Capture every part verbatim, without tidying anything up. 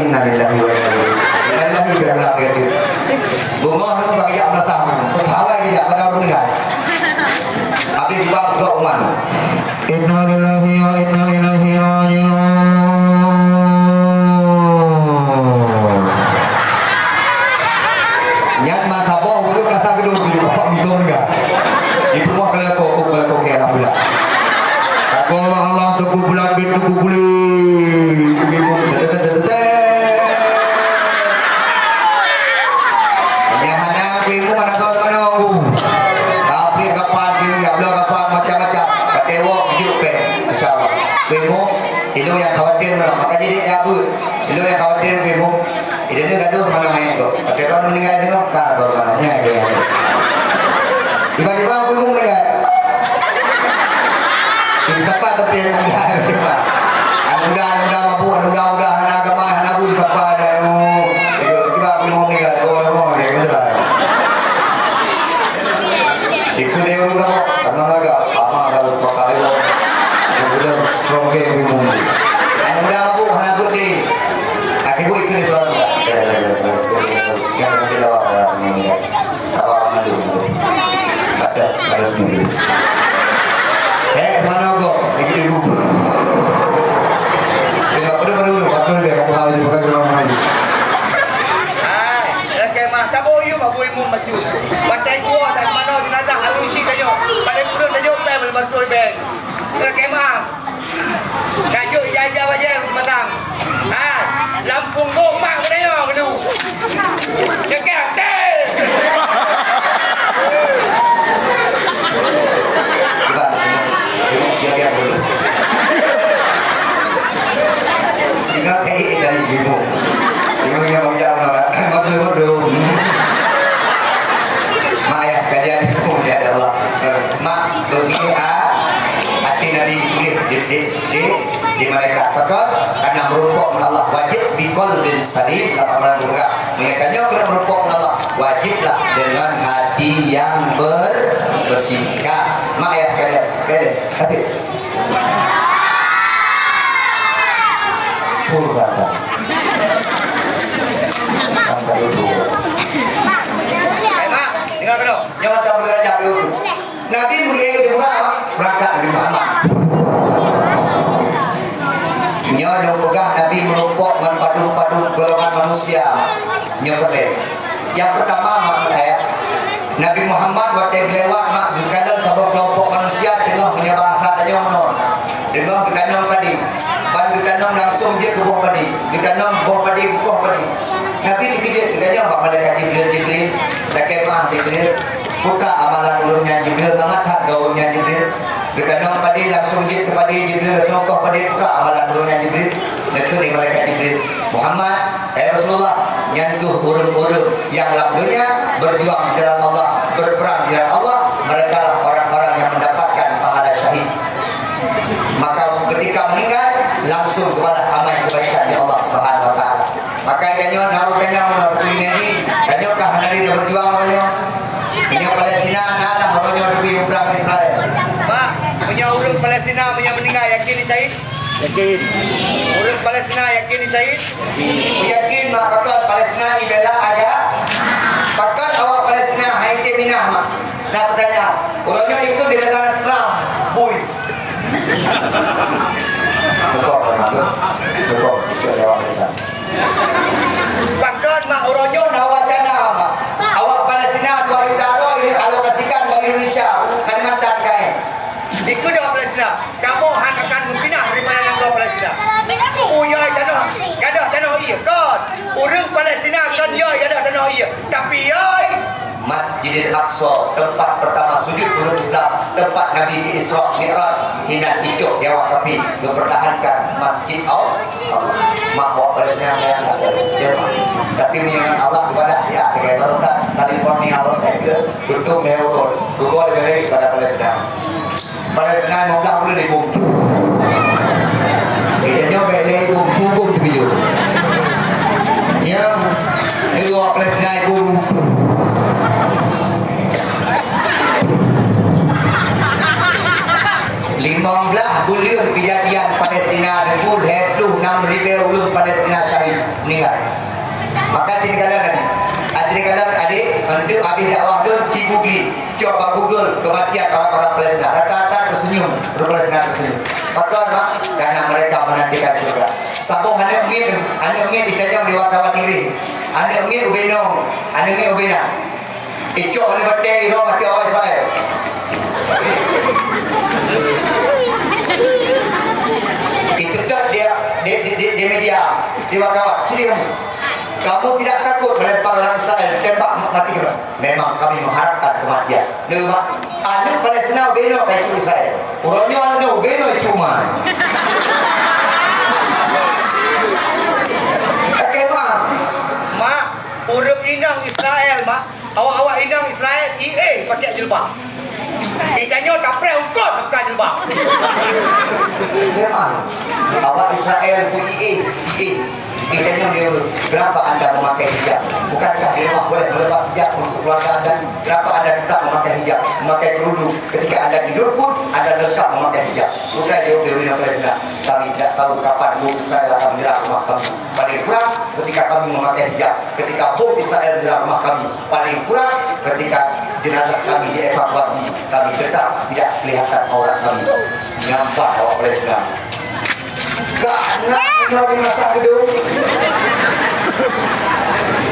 Innalillahi wa inna ilaihi raji'un. Innalillahi wa inna ilaihi raji'un. Bungoh nyoe bak jak meunasah nyoe. Keu sahabat keu jak pada ureueng ninggai. Habis jubah gok uman. Innalillahi wa inna ilaihi raji'un. Nyan masa boh ureueng rasa geudong tujoh bapak mito meuninggai. Di peurumoh ka lakoe, ka lakoe keu alhamdulillah. Lakoe Allah, Teungku Pulan bin Teungku Pulan. Teungku Ibu. Nyang hana Teungku Ibu mana tahu mana aku. Tapi kapan kini ya, belum kapan macam-macam. Kata wong juk pe. Insya Allah. Teungku Ibu, ilung nyang khawatir mana. Maka jadi ya, Bu. Ilung nyang khawatir Teungku Ibu. Idéh nyoe gadoh manoe nyan gob. Watèe droeneuh meuninggai nyoe, ka droeneuh manoe nyan idéh nyan. Tiba-tiba Teungku Ibu meuninggai. Ini siapa tapi yang meuninggai? Aneuk muda, aneuk muda mabuk, aneuk muda, muda hana agama, hana bu, siapa ada yang mau? Tiba-tiba Teungku Ibu meuninggai, oh, oh, oh, dia meuninggai. Ikut dia urus apa? Teman agak, apa ada lupa kali, oh. Dia udah, serongkeng Teungku Ibu. Aneuk muda mabuk, hana bu, dia. Aki bu ikut itu orang. Jangan sampai lewat orang ini. Apa orang ngandung tu? Ada, ada sendiri. Eh, mana kau? Ikut ibu. Tidak perlu, perlu, perlu. Apa dia kata hal ini bukan orang mana ini? Ah, oke, mah. Tabu yuk, babu imum maju. Batai kuah dan mana jenazah alun isi kayu. Pada kurun tajuk pai, boleh bantu beng. Oke, mah. Kajut ija-ija bajèe mantang. Ha, lam punggong mak geutanyoe keudu. Cekak, teh! Coba, tengok. Tengok, dia yang dulu. Singa kayak dari ibu. Ibu yang mau jalan, Mak. Mak, betul, betul. Hmm. Mak, ayah sekalian, ibu, ya Allah. Mak, bagi, ah, hati Nabi boleh di, di, di, di malaikat. Pakon, karena meureumpok ngon Allah wajéb biqalbin salim, lapan bulan buka. Meunyoe tanyoe keuneuk meureumpok ngon Allah, wajéb lah deungon hati nyang ber-, bersih. Ka, mak ayah sekalian, bèk lé, kasih. Purwata. Angkat dulu. Eh, mak, dengar keunoe. Nyoe mantong buleuen Rajab, yuk. Nabi mulia di murah, berangkat Nabi Muhammad. Nyoe lôn peugah Nabi meureumpok ngon padum-padum golongan manusia. Nyoe peureulèe. Nyang peurtama, mak ayah, Nabi Muhammad watèe geulewat mak geukalon saboh keulompok manusia teungoh meunyoe bahasa tanyoe meunoe. Teungoh geutanong padé. Ban geutanong langsong jeuet keu boh padé. Geutanong boh padé geukoh padé. Nabi teukeujot geutanyong bak malaikat Jibril, "Jibril, lakèe meu'ah Jibril." Peue ka amalan ulôn nyan Jibril, mangat that geuh ulôn nyan Jibril. Geutanong padé langsong jeuet keu padé Jibril, langsong koh padé, peue ka amalan ulôn nyan Jibril. Neukheun lé malaikat Jibril, "Muhammad, hai Rasulullah, nyan keuh ureueng-ureueng nyang lam donya berjuang di jalan Allah, berperang di jalan Allah, merekalah orang-orang yang mendapatkan pahala syahid." Maka ketika meninggal, langsung geubalah amai kebaikan di Allah Subhanahu wa Taala. Maka tanyoe na ureueng tanyong meunoe, "Beutôi nyan, tanyoe ka hana lé na berjuang uroe nyoe? Meunyoe Palestina na lah uroe nyoe, tapi perang Israel." Pak, meunyoe ureueng Palestina meunyoe meuninggai, yakin syahid? Yakin. Ureueng Palestina yakin syahid? Yakin. Mak, pakon Palestina ibela aja? Pakon awak Palestina hai teuminah, mak? Na peutanyaan. Uroe nyoe ikheun di dalam Trump, bui. Beutôi, beutôi. Beutôi, cucuk lewat kita. Pakon mak uroe nyoe na wacana, mak? Awak Palestina dua juta droe ini alokasikan bak Indonesia, Kalimantan kae. Ikut awak Palestina. Kamoe hana akan meupinah daripada nanggroe Palestina. Uyai tanoh, gadoh tanoh ie, kon. Ureueng Palestina kon yoi gadoh tanoh ie. Tapi yoi Masjidil Aqsa, tempat pertama sujud ureueng Islam, tempat Nabi di Isra Mi'raj, hinan icok di awak kafé, mempertahankan Masjid Al-, Allah. Mak awak Palestina yang ada, ya, Mak. Tapi meunyoe ngon Allah ibadah, ya, dengan barokat California, Los Angeles, untung lhèe uroe, rugoe leubeh baik daripada Palestina. Palestina lima belas bulan dibom. Kita nyoe bèk lé bom, bom teupijôh. Ya, nyoe Palestina bom. Lima belas bulan kejadian Palestina. Na deungon lhèe ploh nam ribèe ureueng Palestina syahid, meuninggai. Maka cit kalon tadi. Ah, cit kalon adik, untuk habéh dakwah lôn, ci googling. Cok bak Google, kematian orang-orang Palestina. Rata-rata tersenyum, orang Palestina tersenyum. Pakon, Mak? Karena mereka menantikan syurga. Saboh aneuk miet, aneuk miet itanyong di wartawan Inggris. Aneuk miet ubé nong, aneuk miet ubé na. Icok ni batèe iroh mati awak Israel. Itu tak dia di, di, di, di media, di wartawan. Sini kamu. Kamu tidak takut melempar orang Israel, tembak mati kita? Memang kami mengharapkan kematian. Dia mak, aneuk Palestina ubé nong kai cuk Israel. Uroe nyoe aneuk ubé nong cuma. Oke, Mak. Mak, ureueng inong Israel, Mak. Awak-awak inong Israel, I A pakai jilbab. Di tanyoe kapreh ungkot bukan jilbab. Memang. Awak Israel bu I A, I A. Di tanyoe dia urut. Kenapa anda memakai hijab? Bukankah di rumah boleh melepas hijab untuk keluarga anda? Kenapa anda tetap memakai hijab? Memakai kerudung. Ketika anda tidur pun, anda tetap memakai hijab. Bukan jawab dia urut Palestina. Kami tidak tahu kapan bom Israel akan menyerang rumah kami. Paling kurang ketika kami memakai hijab, ketika bom Israel menyerang rumah kami, paling kurang ketika jenazah kami dievakuasi, kami tetap tidak kelihatan aurat kami. Nyan pat awak Palestina. Kak nak kena di masa gedung.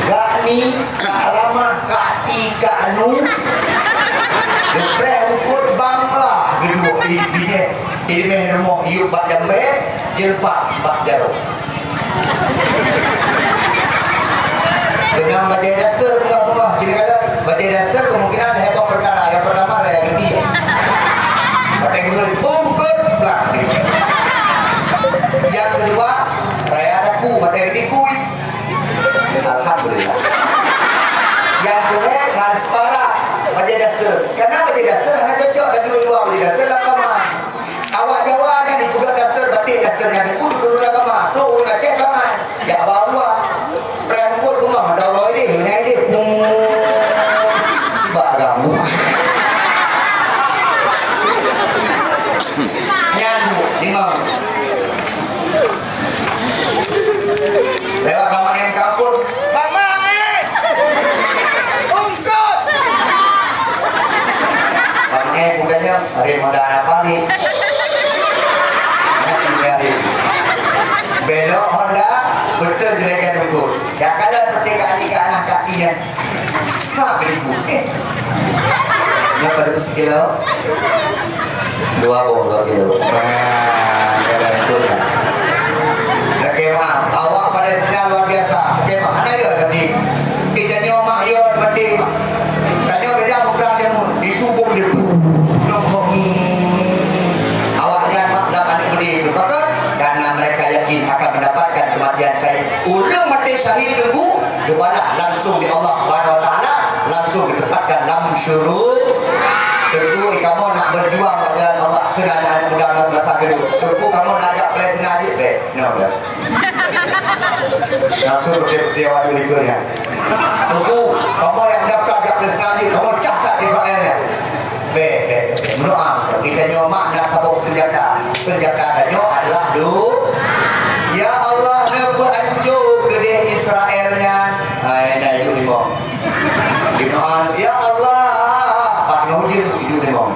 Kak ni, Kak Ramah, Kak Ti, Kak Anu. Gepreh ukut bang lah gedung di, di, di, di rumoh iyup bak jambai, jilbab bak jaroe. Beunang bajèe daster beungoh-beungoh, jadi kata bajèe daster kemungkinan lhèe boh peukara. Yang pertama lah yang gede. Watèe geuhôi, ungkot, blah, di. Yang kedua, raya daku, watèe geude kui. Alhamdulillah. Yang tuhé transparan, bajèe daster. Karena bajèe daster hana cocok dan dua-dua bajèe daster lam kamar. Awak Jawa nyan dipeugah daster batik, daster nyan dipeuduek lam kamar. Tu ureueng Aceh bangai. Jak ba luwa. Prang kot beungoh, ada ureueng idéh, ureueng idéh. Pung. Sibak agam. Nyan tu, ingat. Lewat Bang Maem kampung. Bang Maem! Ungkot! Bang Maem bukannya Honda apa ni? Nanti biarin. Belok Honda, betul jelekan ungkot. Ya kalau seperti kak ni, kak nah, kak ni, ya. Sa beribu. Nyoe padum sikilo? Dua boh dua kilo. Nah, dalam dunia. Oke, maaf. Awak Palestina luar biasa. Oke, maaf. Hana yo tadi. Kita nyoe mak yo mati. Tanyoe beda bukan jamu. Itu bom dia. Nong hong. Awak nyan mak lam aneuk bedi. Maka karena mereka yakin akan mendapatkan kematian syahid. Ureueng mati syahid teungku, geubalah langsung di Allah Subhanahu Wa Taala, langsung ditempatkan lam syurga. Teungku, kamoe nak berjuang bak jalan Allah, keu aneuk muda madrasah geudong. Teungku, kamoe nak jak Palestina jih, bèk. Nah, udah. Nah, tu beutôi-beutôi awak dua likot nyan. Teungku, kamoe nyang mendaftar jak Palestina jih, kamoe cah that Israel nyan. Bèk, bèk, bèk. Meudoa. Kita nyoe mak na saboh senjata. Senjata tanyoe adalah do-, "Ya Allah, neupeuanco keudeh Israel nyan." Hai, na idup limong. Di meudoa, "Ya Allah," pat ngon ujeuen idup limong.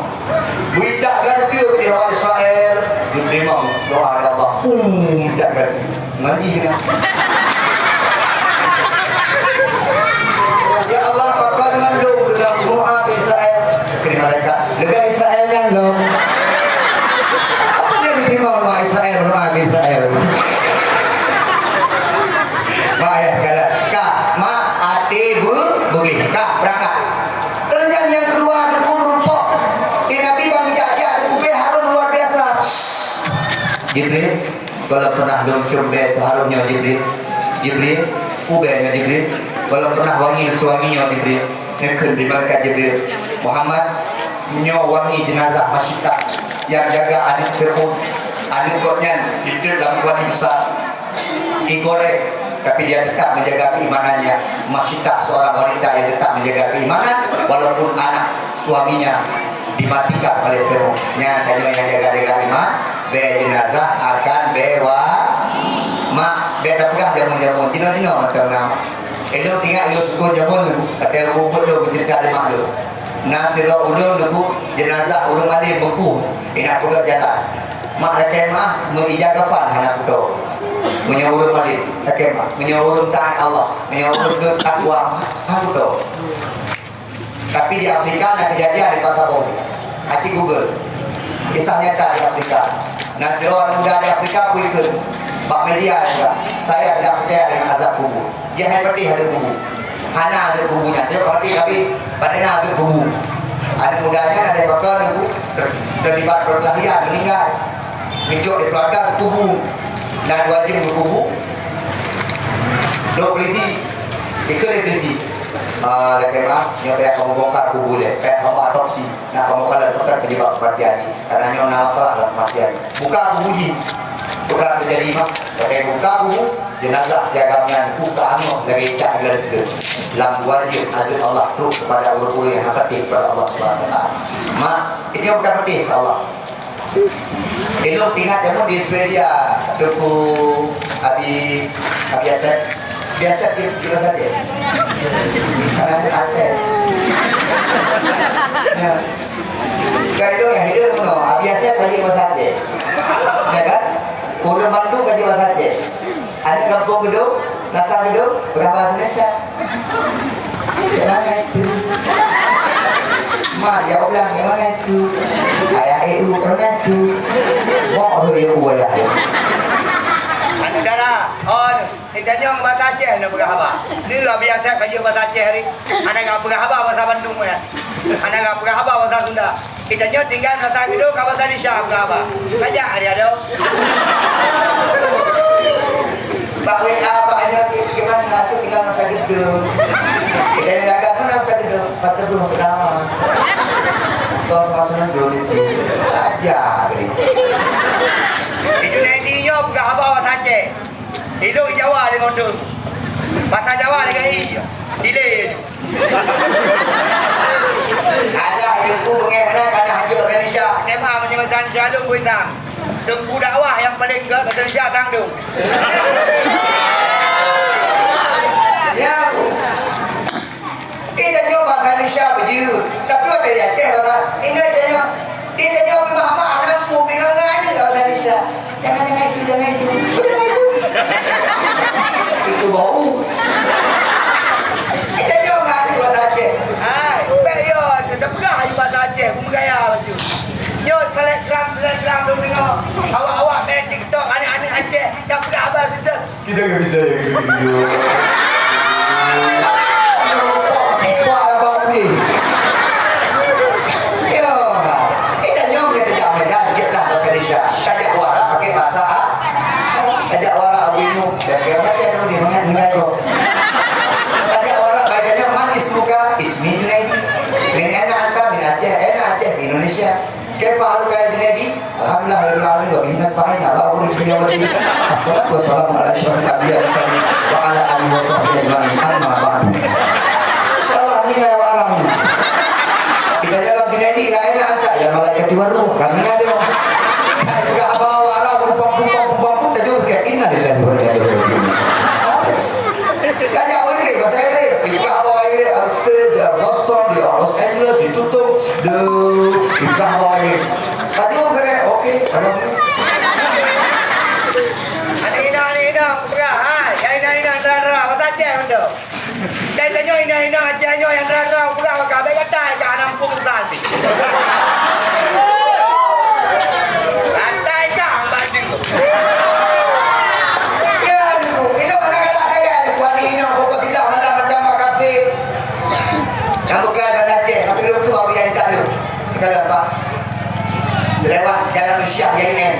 "Beuitak ganti keudeh awak Israel." Geuteurimong doa dari Allah. Pum, itak ganti. Ngon jih nyan. Ya Allah, pakon ngon lôn keuneuk meudoa keu Israel? Kheun malaikat, leubeh Israel nyan lom. Apa dia diterima ulama Israel, meudoa keu Israel? Mak ayah sekalian, ka, mak até bu-, bugih, ka, berangkat. Kemudian yang kedua, dukung rumpok. Di Nabi bang jak-jak di kupe harum luar biasa. Jibril, gohlom pernah lôn cium bèe seharum nyoe Jibril. Jibril, peue bèe nyoe Jibril? Gohlom pernah wangi sewangi nyoe Jibril. Neukheun di malaikat Jibril, "Muhammad, nyoe wangi jenazah Masyitah nyang jaga aneuk Fir'aun. Aneuk gobnyan ditot lam kuali besar, digoreng, tapi dia tetap menjaga keimanannya." Masyitah seorang wanita yang tetap menjaga keimanan walaupun anak suaminya dimatikan oleh Fir'aun. Nyan tanyoe nyang jaga-jaga iman. Bèe jeunazah akan bèe wa-, mak, bèe tapeugah jameun-jameun, jinoe-jinoe mantong na. Ilôn ingat ilôn seukon jameun, watèe ubit lôn beuceurita di mak lôn. Na sidroe ureueng neubeuet jeunazah ureueng malém meukueh, inan peugöt jalan. Mak lakèe meu'ah, meu ija kafan hana kuto. Meunyoe ureueng malém, lakèe mak. Meunyoe ureueng taat Allah, meunyoe ureueng takwa, hana kuto. Tapi di Afrika na keujadian di Pakabong. Aci Google. Kisah nyata di Afrika. Na sidroe aneuk muda di Afrika peue ikheun bak media juga, "Saya tidak percaya dengan azab kubur." Dia hai patéh azab kubur. Hana azab kubur nyan. Dia patéh tapi pada na azab kubur. Aneuk muda nyan ada pakon kubur ter-, terlibat perkelahian, meninggal. Geucok di keluarga, kubu. Na dua jeuem geukubu. Lôn polisi, ikheun lé polisi, "Ah, lakèe meu'ah, nyoe payah kamoe bongkar kubu lé, payah kamoe otopsi, na kamoe kalon pakon penyebab kematian jih. Karena nyoe na masalah dalam kematian jih." Buka kubu jih. Peue teujadi mah, watèe buka kubu, jeunazah si agam nyan kubu ka angoh lagèe icak ilan teuk. Lam dua jeuem azab Allah trok kepada ureueng-ureueng nyang hana patéh kepada Allah Subhanahu Wa Taala. Mak, ini bukan patéh ke Allah. Ilôn ingat jameun di Swedia, Teungku Abi, Abi Asep. Abi Asep di, di bahasa Aceh. Karena ada Asep. Ya. Kan ilôn ya, ilôn meunoe, Abi Asep ka jeuet bahasa Aceh. Ya kan? Ureueng Bandung ka jeuet bahasa Aceh. Aneuk gampông Geudong, Plaza Geudong, peugah bahasa Indonesia. "Yang mana itu?" "Ma, ya Allah, yang mana itu?" "Ayah, eh, u, yang mana itu?" Bok roh ya u ayah dia. Aneuk dara, oh, geutanyoe ngon bahasa Aceh na peugah haba. Ni lah biasa ka jeuet bahasa Aceh hari. Hana ka peugah haba bahasa Bandung ya. Hana ka peugah haba bahasa Sunda. Geutanyoe tinggai Plaza Geudong ka bahasa Indonesia peugah haba. Kajak hari adoe. Bak W A bak nyoe, "Gimana tu tinggal Plaza Geudong?" Geutanyoe dagang mana Plaza Geudong? Patah Bulu Seudara. Tuan sama senang dulu itu. Aja gini. Di Junaidi nyoe peugah haba bahasa Aceh. Ilok Jawa lima ratus. Bahasa Jawa lagèe i. Delay. Alah, Teungku beungèh meunan, kana hanjeuet bahasa Indonesia. Tema meunyoe bahasa Indonesia lôn bui tang. Teungku dakwah nyang paleng gèt bahasa Indonesia tang dong. Ya, Bu. Geutanyoe bahasa Indonesia beujeuet, tapi watèe di Aceh bahasa Indonesia. Geutanyoe pih mak-mak aneuk pu pih ngon aneuk bahasa Indonesia. Jangan, jangan itu, jangan itu. Oh, jangan itu. Itu bau. Geutanyoe ngon aneuk bahasa Aceh. Hai, bèk yo, teupeugah laju bahasa Aceh, beumeugaya laju. Nyoe selebgram, selebgram dong deungö. Awak-awak main TikTok, aneuk-aneuk Aceh, nyang peugah haba seudeuk. Kita nggak bisa ya gitu-gitu. Pipa abang ni. Ya, kita nyom ya tajak Medan, kita lah bahasa Indonesia. Tajak Arab pakai bahasa Arab. Tajak Arab Abu Inu, dan dia baca dulu di mana mengai kok. Tajak Arab bacanya man ismuka, ismi Junaidi. Min aina anta, min Aceh, aina Aceh, Indonesia. Kaifa haluka ya Junaidi? Alhamdulillah rabbil alamin wa bihi nasta'in ala umuri dunya wad din. Assalatu wassalamu ala asyrafil anbiya wal mursalin wa ala alihi wa sahbihi ajma'in. Amma ba'du. Insyaallah ni gaya barang. Kita jalan Junaidi, la ilaha anta ya malaikati war ruh. Kami ada. Hai juga haba wa ala ruh pam pum pam pum pam pum tajur ke inna lillahi wa inna ilaihi raji'un. Apa? Tajak Inggris, bahasa Inggris. Dibuka haba Inggris, Australia, Boston, di Los Angeles, ditutup, de, dibuka haba Inggris. Tajak saya, oke, tajak. Ada ina, ada ina, peugah, hai. Ya ina, ina, dara, dara, bahasa Aceh betul. Dan tanyoe ina, ina, Aceh nyoe nyang dara, dara, peugah, maka baik kata, ka nampung tadi. Kata, ka, baju. Ya, Teungku. Ilok aneuk galak dayah, Teungku, aneuk inong, pokok tidak, macam-macam mak kafé. Nyang bukan Banda Aceh, tapi lôn tu baru nyang intat lôn. Kata lôn, "Pak, lewat jalan Malaysia, Y I M."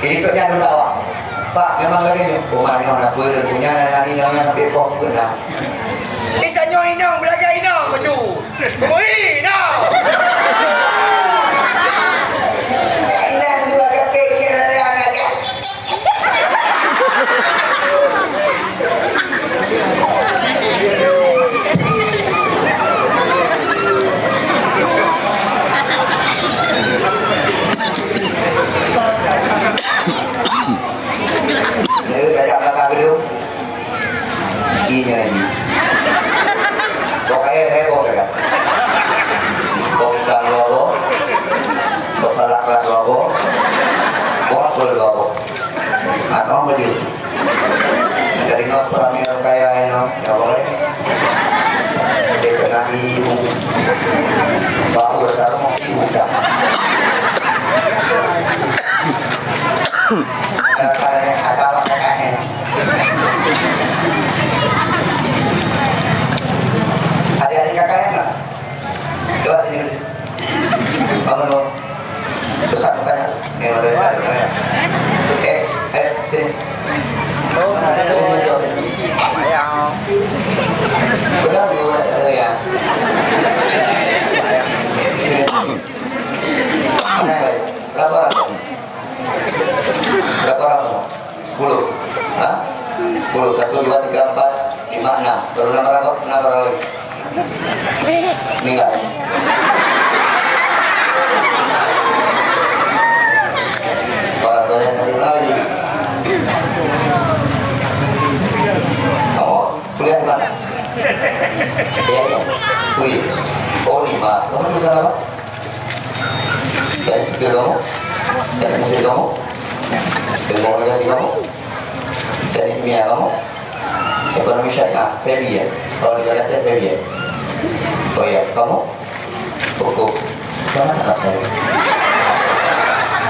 Jadi, tu dia lôn dakwah. "Pak, memang lagèe nyoe." Rumah nyoe na peue, punya na, na, ni, na, na, sampai poh pun dah. Kita nyoe inong, belajar inong, betul. Ui, no. Inong dua keping kira dia anak. Eh, tajak mata gedung. Inya ini. Boh kayèe, eh, boh kayèe. Boh pisang dua boh. Boh salak dua boh. Boh apel dua boh. Atau apa je? Jadi ngapa ramai orang kaya ini, ya boleh. Dia kena ibu. Baru dah mau ibu dah. Ada yang ada apa kaya. Adik-adik K K N mana? Coba sini dulu. Bangun, bangun. Ustaz mau tanya. Eh, mau tanya saya, mau tanya. Eh, eh, sini. Sini, sini, sini. Udah, udah, udah, ya. Sini. Tanya, baik. Berapa orang? Berapa orang semua? Sepuluh. Hah? Sepuluh. Satu, dua, tiga, empat, lima, enam. Baru enam orang, enam orang lagi. Meninggal. Orang tuanya satu lagi. Kamu kuliah di mana? Ya, ya. Wih. Oh, lima. Kamu jurusan apa? Teknik sipil kamu? Teknik mesin kamu? Ilmu komunikasi kamu? Teknik kimia kamu? Ekonomi syariah, FEBI ya? Kalau di Aceh FEBI ya? Oh iya, kamu? Hukum. Jangan tangkap saya.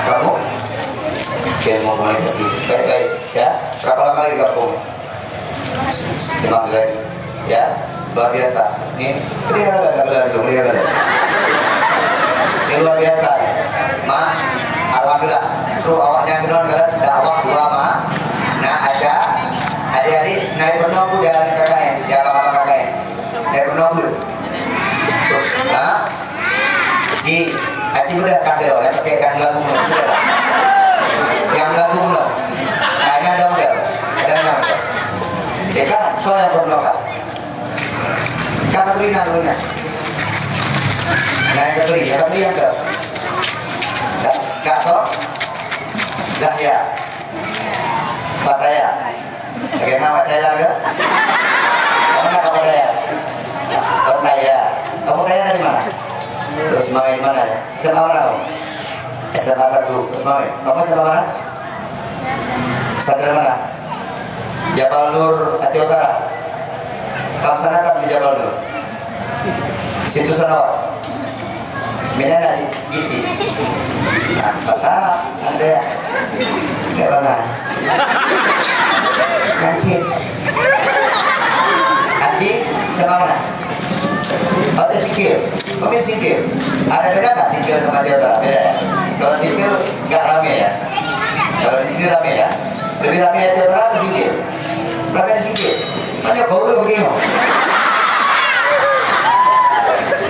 Kamu? Ilmu komunikasi. Baik-baik, ya. Berapa lama lagi di kampung? Lima hari lagi. Ya, luar biasa. Ni, beri yang ada, ada dulu, beri yang ada. Ni luar biasa ni. Ma, alhamdulillah. Terus awaknya kena kata dakwah dua ma. Nah, ada adik-adik naik pernah pun dia K K N, dia abang-abang K K N. Naik pernah pun. Ha? Ji, aci beudah kah keudroe, nyang pakai nyang lagu bunoe, beudah. Nyang lagu bunoe. Nah, nyan dah beudah. Ada nyang beudah. Dia kan soe nyang peurunoe kah? Kah Katrina dulu nyan. Nah, nyang Katri, nyang Katri nyang ke? Kah, kah soe? Zahya. Fataya. Bagaimana awak Thailand ke? Kamu nak kamu Thailand? Kamu Thailand. Kamu Thailand dari mana? Terus main mana? S M A mana kamu? S M A satu. Terus main. Kamu S M A mana? Pesantren mana? Jabal Nur Aceh Utara. Kamu sana kamu di Jabal Nur. Situ sana, Wak. Mina nak di, di, di. Nah, bahasa Arab, ada. Nggak pernah. Yakin. Nanti sama mana? Oh, ada sikil. Pemilik sikil. Ada beda nggak sikil sama dia tak? Beda. Kalau sikil nggak rame ya. Kalau di sini rame ya. Lebih rame Aceh Utara atau sikil? Rame di sikil. Tanya kau udah begini.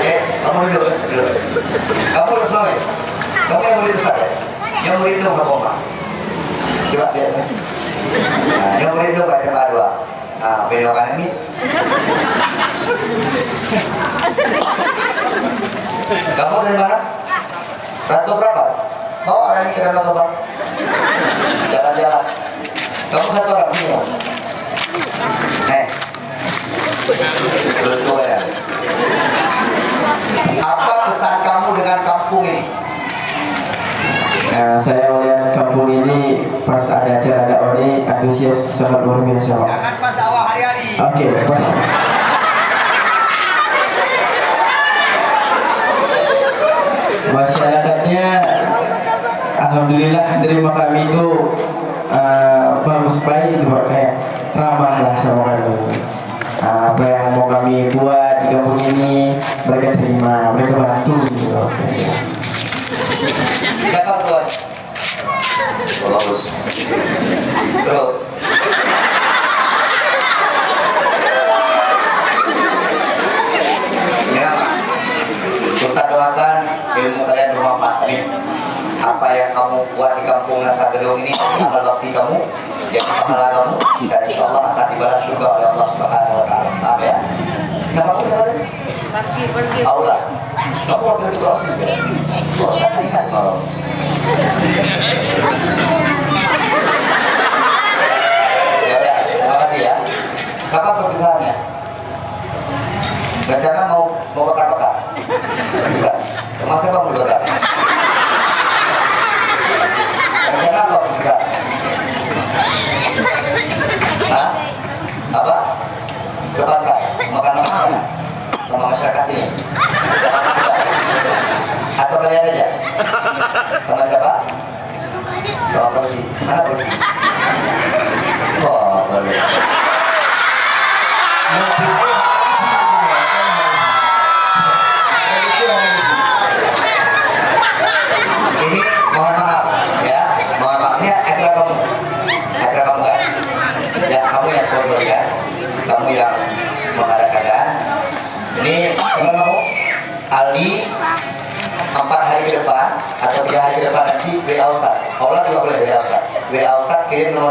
Eh, kamu duduk, duduk. Kamu harus mau ya? Kamu yang murid ustaz ya? Yang murid lu apa, Mak? Coba biasa. Nah, yang murid lu baca dua. Ah, beliau kan ini. Kamu dari mana? Rantau berapa? Bawa orang ini ke Danau Toba. Jalan-jalan. Kamu satu orang sini, Bang. Eh. Lucu ya. Apa kesan kamu dengan kampung ini? Eh, saya melihat kampung ini pas ada acara dakwah ini antusias sangat luar biasa, Pak. Jangan pas dakwah hari-hari. Oke, pas. Masyarakatnya, alhamdulillah, terima kami itu, eh, bagus, baik itu, Pak. Kayak ramah lah sama kami. Eh, apa yang mau kami buat di kampung ini, mereka terima, mereka bantu gitu, Pak. Siapa buat? Oh, bagus. Terus. Ya, Mak. Ustaz doakan ilmu kalian bermanfaat. Amin. Apa yang kamu buat di kampung Nasa Gedong ini, amal bakti kamu, jadi pahala kamu, dan insya Allah akan dibalas surga oleh Allah Subhanahu wa Taala. Paham ya? Kenapa aku sama tadi? Aula. Kamu wakil ketua OSIS kan? Kok saya tak ingat semalam?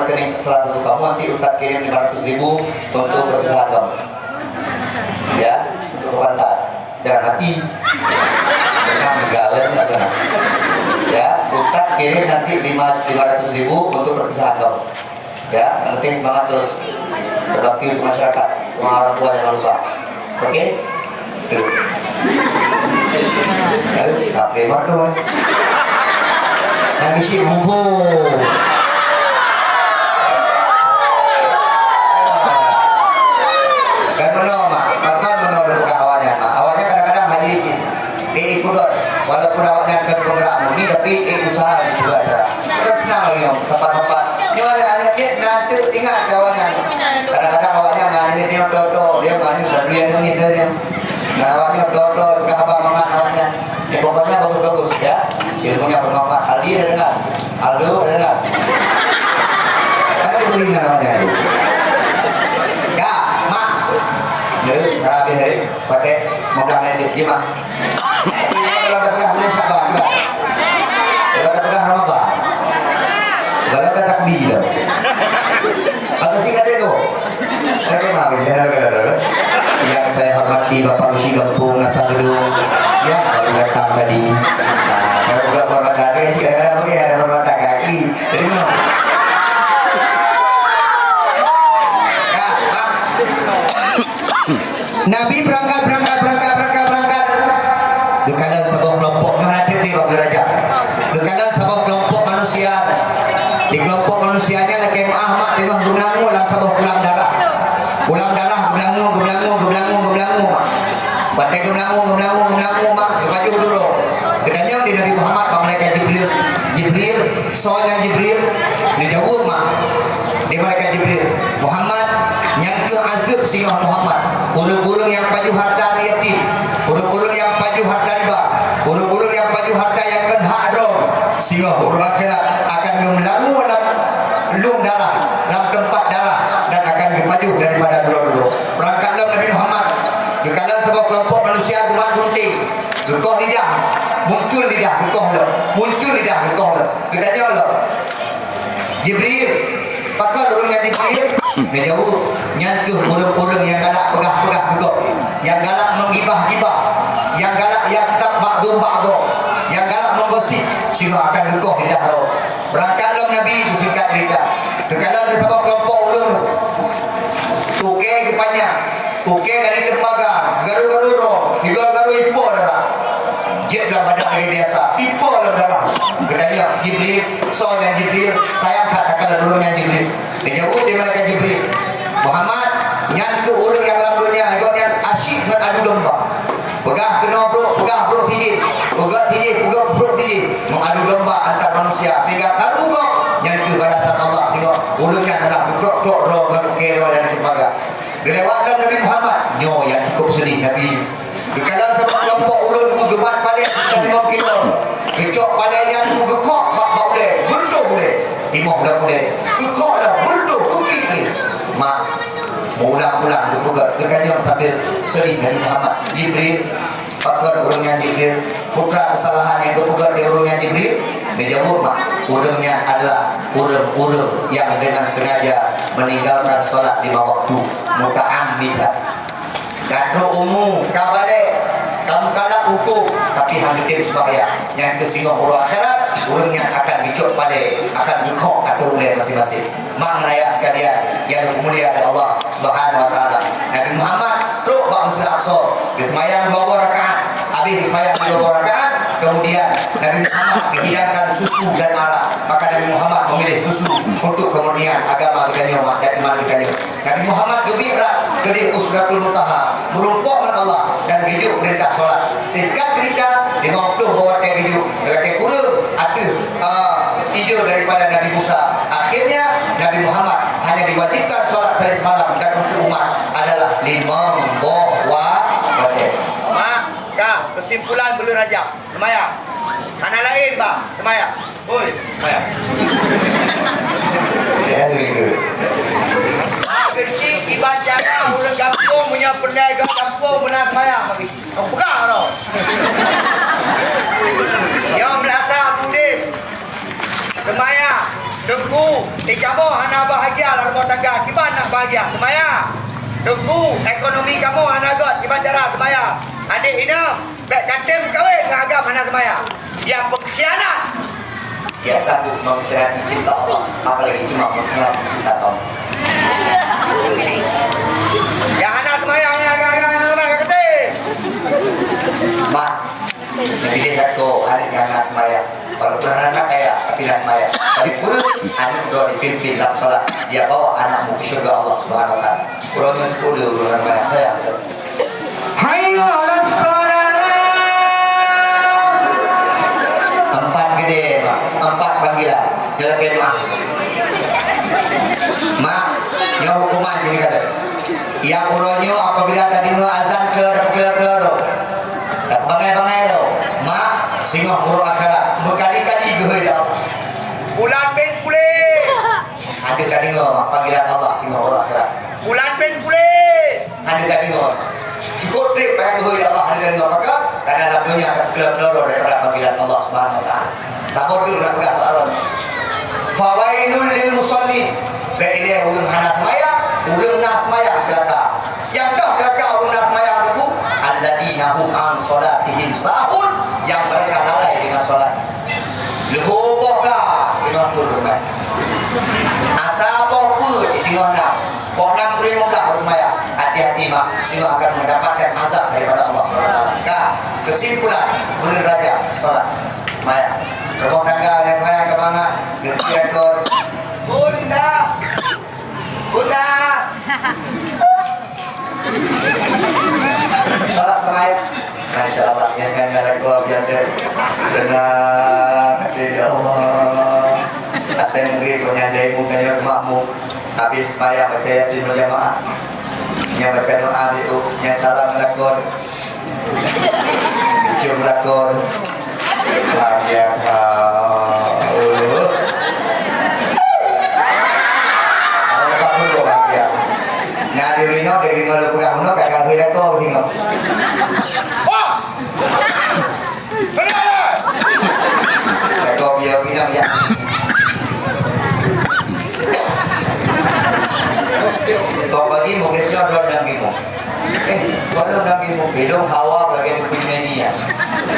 Rekening salah satu kamu, nanti Ustaz kirim lima ratus ribu untuk perpisahan kamu. Ya, untuk kepantan. Jangan mati. Jangan meninggal, ya, jangan. Ya, Ustaz kirim nanti lima, lima ratus ribu untuk perpisahan kamu. Ya, yang penting semangat terus. Berbakti untuk masyarakat, sama orang tua jangan lupa. Oke? Tuh. Aduh, capek banget tuh, kan? Yang isi mumpung. Kan meunoe, Mak. Pakon meunoe lôn peugah awaknyan, Mak. Awaknyan kadang-kadang hai licin. Eh, peugah. Walaupun awaknyan kan penggerak murni, tapi, eh, usaha dipeugah cara. Kan senang lagi, Mak. Sapat-sapat. Nyoe aneuk-aneuk miet na teuk ingat keu awaknyan. Kadang-kadang awaknyan ngon aneuk miet nyoe, to-to, dia ngon aneuk miet, dia ngon aneuk miet, dia. Nah, awaknyan to-to, peugah haba mangat awaknyan. Ya, pokoknya bagus-bagus, ya. Ilmunya bermanfaat. Aldi ada dengar? Aldo ada dengar? Ada diberi namanya itu. Ya, Mak. Ya, habis hari. Pakai modal nanti, ya, Mak. Tapi kalau ada peugah bulan Syaban, juga. Kalau ada peugah Ramadan. Kalau ada takbir, dah. Atau singkat dia tu. Lagi mah, ya, ya, ya, ya. Yang saya hormati Bapak Usi Gampong Nasa Gedung yang baru datang tadi. Nah, kalau bukan hormat tadi, sih kadang-kadang pakai ada hormat tangga kali. Jadi, mana? Kak, Pak. Nabi berangkat, berangkat, berangkat, berangkat, berangkat. Geukalon saboh keulompok, nyoe hana treb lé bak buleuen Rajab. Geukalon saboh keulompok manusia. Di keulompok manusia nyan lakée meuáh mak teungoh geumeulangô lam saboh kulam darah. Kulam darah geumeulangô, geumeulangô, geumeulangô, geumeulangô mak. Watée geumeulangô, geumeulangô, geumeulangô mak, geupajoh duroe. Geutanyong di Nabi Muhammad bak malaikat Jibril, "Jibril, soe nyan Jibril?" Neujaweueb mak. Di malaikat Jibril, "Muhammad, nyan keuh azeub singoh Muhammad. Ureuëng-ureuëng nyang pajoh hareuta yatim, ureuëng-ureuëng nyang pajoh hareuta riba, ureuëng-ureuëng nyang pajoh hareuta nyang kon hak droe, singoh uroe akhirat akan geumeulangô lam lôn darah, lam teumpat darah, dan akan geupajoh daripada duroe-duroe." Beurangkat lom Nabi Muhammad, geukalon saboh keulompok manusia geumat gunting, geukoh lidah, muncul lidah geukoh lom, muncul lidah geukoh lom. Geutanyong lom, "Jibril, pakon ureuëng nyan Jibril?" Neujaweueb, "Nyan keuh ureuëng-ureuëng nyang galak peugah-peugah keu gob, nyang galak meugibah-gibah, nyang galak yaghtab ba'dhum ba'dha, nyang galak meugosip, singoh akan geukoh lidah droe." Beurangkat lom Nabi, geusingkat ceurita. Geukalon lé saboh keulompok ureuëng, ukée geupanyang, ukée dari teumpaga, garu-garu droe, tiga garu ipo darah. Jeuet lam badan lagée biasa, ipo lam darah. Geutanyong, "Jibril, soe nyan Jibril? Sayang that takalon ureuëng nyan Jibril." Neujaweueb lé malaikat Jibril, "Muhammad, nyan keuh ureuëng nyang lam donya gobnyan asyik ngon adu domba. Peugah keunoe brok, peugah brok sideh, peugah sideh, peugah brok sideh, meuadu domba antar manusia, sehingga karu gob, nyan keuh balasan Allah, singoh ureuëng nyan adalah geukrok-krok droe ngon ukée droe dari teumpaga." Geulewat lom Nabi Muhammad, nyoe nyang cukup seudeh Nabi. Geukalon saboh keulompok ureuëng geumat palée sekitar limong kilo. Geucok palée nyan geukhok bak, bak ulée, beuntoh ulée. Timoh lam ulée. Geukhok lam, beuntoh, geuklik lé. Mak, meuulang-ulang geupeugah, geutanyong sambil seudeh Nabi Muhammad, "Jibril, pakon ureuëng nyan Jibril? Peue keusalahan nyang geupeugah lé ureuëng nyan Jibril?" Neujaweueb mak, "Ureuëng nyan adalah ureuëng-ureuëng nyang deungon sengaja meninggalkan sholat lima waktu, muta'ammidan." Ka trok umu, ka balek, ka meukalaf hukôm, tapi hana geutem seumayang. Nyan keuh singoh uroe akhirat, ureuëng nyan akan geucok palée, akan geukhok ateueh ulée maséng-maséng. Mak ngon ayah sekalian nyang dimulia lé Allah Subhanahu wa Taala. Nabi Muhammad trok bak Masjid Aqsa, geuseumayang dua boh rakaat. Habéh geuseumayang dua boh rakaat, kemudian Nabi Muhammad geuhidangkan susu dan arak. Maka Nabi Muhammad memilih susu untuk kemurnian agama geutanyoe dan iman geutanyoe. Nabi Muhammad geumi'raj keudeh u Sidratul Muntaha, meurumpok ngon Allah dan geujok peurintah solat. Singkat ceurita, limong ploh boh watée geujok, geulakée kureueng ateueh, eh, ijô daripada Nabi Musa. Akhirnya, Nabi Muhammad hanya diwajibkan solat sehari semalam dan untuk umat adalah limong boh wa-, watée. Mak, ka, kesimpulan buleuen Rajab. Seumayang. Hana laén, bah. Seumayang. Oi, seumayang. Ya, ya, ya. Keuchik iban cara ureueng gampông meunyoe peureulèe geuh gampông meunan seumayang bagi. Kau peugah droe. Nyoe meulata budé. Seumayang. Teungku, ijaboh hana Bahagia lam rumoh tangga, kiban nak bahagia, seumayang. Teungku, ekonomi kamoe hana göt, kiban cara seumayang. Adék inong, bèk katem kawén ngon agam hana seumayang. Nyang pengkhianat. Dia sanggup mengkhianati cinta Allah, apalagi cuma mengkhianati cinta kaum. Nyang hana seumayang, nyang hana seumayang, hana seumayang, katem. Mak, Neupiléh lakoe aneuk nyang na seumayang. Walaupun hana kaya, tapi na seumayang. Paléng kureueng, aneuk droe dipimpin lam salat, dia bawa anakmu ke syurga Allah Subhanahu wa Taala. Uroe nyoe teupeue ureueng lam seumayang, sayang. Hayya 'alas shalah. Empat gede, Mak. Empat panggilan. Jalan ke Mak. Mak, nyoe hukuman sini kata. Nyang uroe nyoe apabila tadeungoe azan kleur, kleur, kleur, Tabangai-bangai lom, mak, singoh uroe akhirat, meukali-kali geuhôi lom. Bulan bin puléh. Hana tadeungoe, mak, panggilan Allah singoh uroe akhirat. Bulan bin puléh. Hana tadeungoe. Cukôp trép payah geuhôi lom, hana tadeungoe. Pakon? Karena lam donya ka teukeuleur-keuleur daripada panggilan Allah Subhanahu wa Taala. Saboh teuk na peugah bak droeneuh. Fawailul lil musallin. Bèk ilèe ureueng hana seumayang, ureueng na seumayang ceulaka. Nyang toh ceulaka ureueng na seumayang nyoe, alladzina hum an shalatihim sahun, nyang mereka lalai dengan salat. Leuhô boh ka deungon peurumoh. Asa boh peuet deungon na. Boh nam puluh lima belas ureueng seumayang. Hati-hati, mak, singoh akan mendapatkan azab daripada Allah Subhanahu wa Taala. Ka, kesimpulan, buleuen Rajab, salat. Maya. Rumoh tangga nyang maya keumangat, geuki ekor. Bunda! Bunda! Salat semaya. Masya Allah, nyang kan nyang lakoe biasa. Tenang, ya Allah. Asai murid, kau nyandai mu, kau makmum. Habis sembahyang baca Yasin berjamaah. Nyang baca doa di, nyang salam lakoe. Cium lakon. Bahagia kau. Kalau tak perlu bahagia. Nah, di Rino, di Rino lu pegang meno, kakak hui lakon, tengok. Wah! Lakon biar Rino, ya. Pokoknya, mungkin kau dalam dagingmu. Eh, kalau Nabi Musa, dong hawa lagèe Nabi Yunani ya.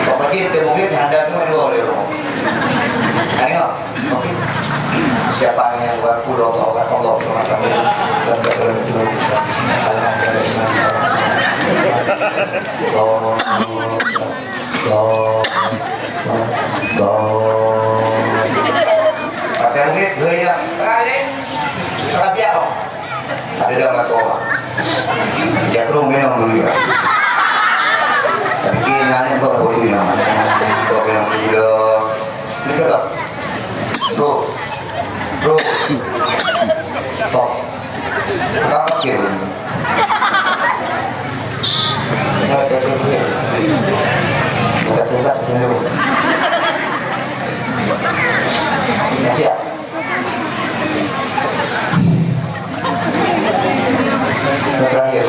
Kok bagi Nabi Musa handa tu dua orang. Ada tak? Okey. Siapa yang berkul Allah, Allah semata dan berkul Pakai murid, gue ya. Pakai deh. Makasih ya, Om. Ada dah ngaku orang. Dia terus minum dulu ya. Tapi dia nanya kau dah boleh minum. Kau minum dulu dah. Ini ke dah? Terus. Terus. Stop. Kapan dia boleh minum? Dah, dah, dah, dah. Dah, dah, dah, dah. Dah siap? Ka terakhir.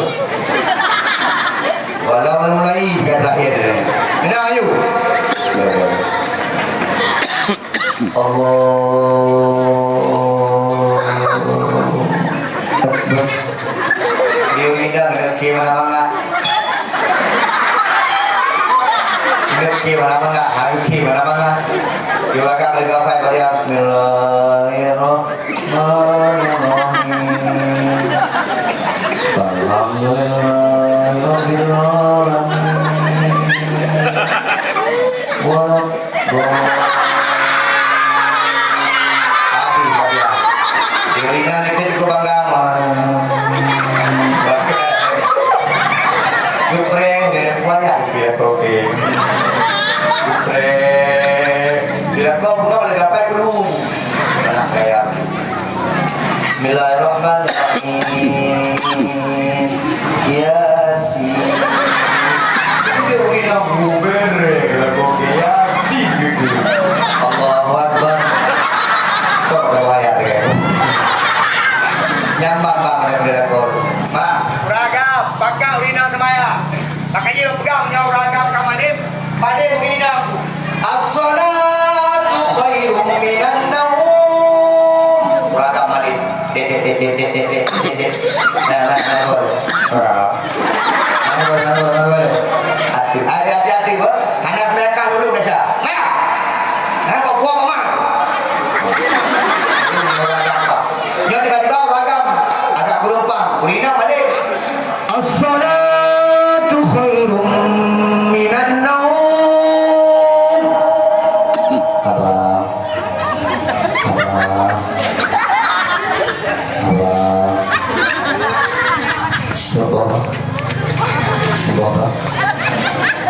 Walau mulai ka terakhir. Kena ayo. Allah Akbar. Dia udah kena ke mana-mana. Ingat ke mana-mana, hai ke mana-mana. Yuk agak lagi hafai bariam. Bismillahirrahmanirrahim. Alhamdulillahirabbil alamin. Wala Habis, habis. Di Rina ni kita cukup bangga, man. Geprek, dia buaya, dia kopi. Geprek. Dia kau bukan ada gapai gunung. Anak gaya. Bismillahirrahmanirrahim. Yasin. Itu udah gubere kalau kau ke Yasin gitu. Allahu Akbar. Tok dah bahaya deh. Nyambang bang ada benda kau. Mak. Uragam, pakai urina semaya. Pakai je pegang punya uragam kamalim. Pada urina aku. As-salatu khairum minan naum. Uragam malim. Dek, dek, dek. Nah, nah, nah, boleh. Nah, boleh, nah, boleh, nah, boleh. Hati, hati, hati, hati, boh. Hana keuneukah dulu, Nasya. Nah. Nah, kok buang mama. Ini orang agam, Pak. Nyoe tiba-tiba orang agam agak kurang paham. Urina balik. As-salatu khairum minan naum. Abang. Abang. Abang. Stop, Bang. Stop, Bang.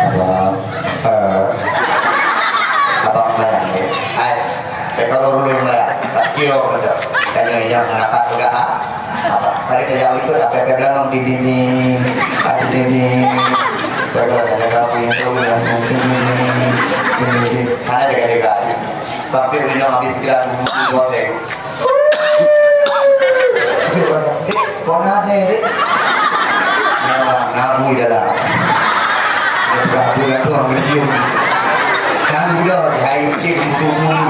Abang. Eh. Abang, bayang. Hai. Bèk kalon ulôn meunan, tak kira meunan. Tanya inong, "Kenapa peugah, ha?" Apa? Pada tanya itu, apa yang bilang, "Di dinding, ah, di dinding." Padahal ada kamu yang tahu, yang di dinding, di dinding. Hana jaga-jaga. Sampai inong habis pikiran, buku dua saya. Dia kata, "Dek, kau nak saya, Dek?" Ya, ngabui dalam. Dia peugah, "Apa nak tuan mencium?" Nang budak, hai kecil, butuh bulu.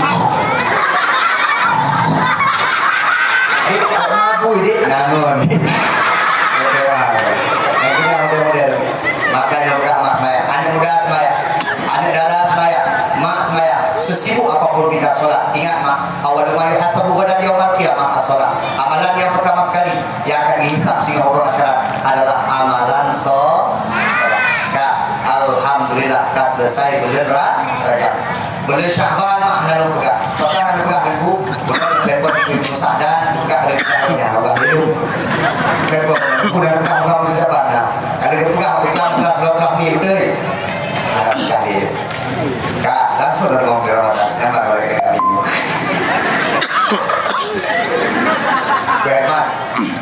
Dek, kok ngabui, Dek? Nangon. Model, model, model. Makanya peugah mak semaya. Anak muda semaya. Anak dara semaya. Mak semaya. Sesibuk apapun kita sholat. Ingat, mak. Awwalu ma yuhasabu ghadan yaumal qiyamah as-shalah. Amalan yang pertama sekali yang akan dihisab singoh uroe akhirat adalah amalan so-, sholat. Ka, alhamdulillah, ka selesai bulan Ra-, Rajab. Bulan Sya'ban mah hana lôn peugah. Peugah hana peugah Teungku, bulan Februari Teungku Sa'dan, peugah lé peugah lé nyan, peugah lé lôn. Februari, bulan peugah, bulan Sya'ban nah. Kalau peugah, peugah, peugah, silaturahmi beutôi. Hana peugah lé. Ka, langsung dah ngomong di Ramadan. Nyaman mereka kami. Tuan Mat,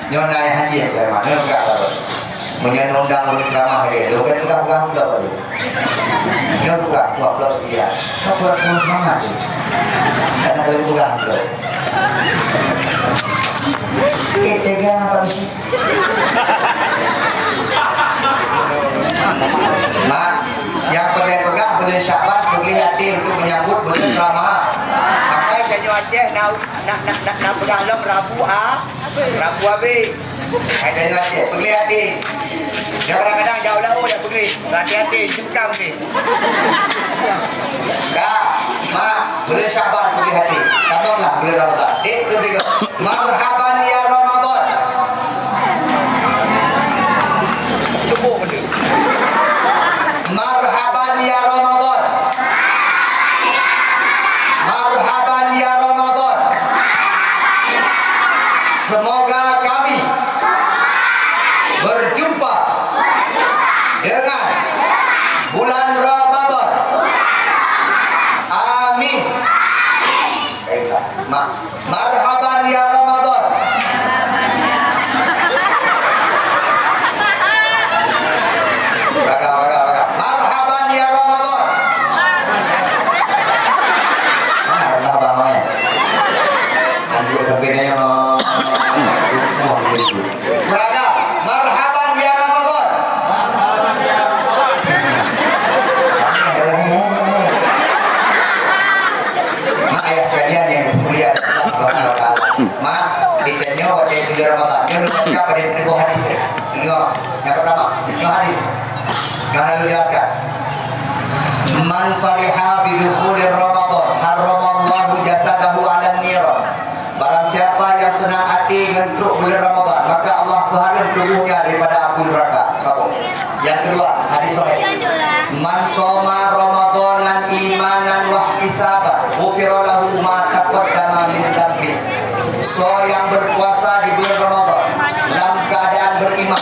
nyonya haji ya, Tuan Mat, nyonya peugah apa tu? Meunyoe undang ureueng ceramah lagèe, lu kan peugah-peugah blok tu. Nyonya peugah, peugah blok dia. Kau peugah penuh semangat tu. Karena kalau peugah blok. Sikit tega apa isi? Mak, nyang peureulèe peugah buleuen Syakban, peugléh até untuk menyambut buleuen Ramadhan. Makai tanyoe Aceh na, na, na, na, na peugah lom Rabu a, Rabu abéh. Hai tanyoe Aceh, peugléh até. Nyang kadang-kadang jak u laôt jak peugléh. Hati-hati, cukang deh. Ka, Mak, buleuen Syakban peugléh até. Tamonglah buleuen Ramadhan. Dek, dua, tiga. Marhaban ya Ramadan. Marhaban ya Ramadan. Marhaban ya Ramadan. Semoga kami berjumpa dengan bulan Ramadan. Amin. Baiklah, Mak. Marhaban ya Ramadan. Ragam, ragam, ragam. Marhaban ya Ramadan. Mana marhaban, Mak? Andu sampai nanya, buang dulu. Ragam, marhaban ya Ramadan. Mak ayah sekalian yang dimuliakan Allah Subhanahu wa taala. Mak, di tanyoe watèe buleuen Ramadhan, nyoe lôn baca pada dua hadis. Nyoe, nyang pertama, nyoe hadis. Nyoe lôn jelaskan. Man fariha bi dukhuli Ramadhan, harramallahu jasadahu 'alan niran. Barang siapa yang senang hati ngon trok bulan Ramadhan, maka Allah peuhareuem tubuhnya daripada api neraka. Sambung. Yang kedua, hadis sahih. Man shoma Ramadhana imanan wahtisaban, ghufira lahu ma taqaddama min dzanbih. Soe nyang berpuasa di bulan Ramadhan lam keadaan beriman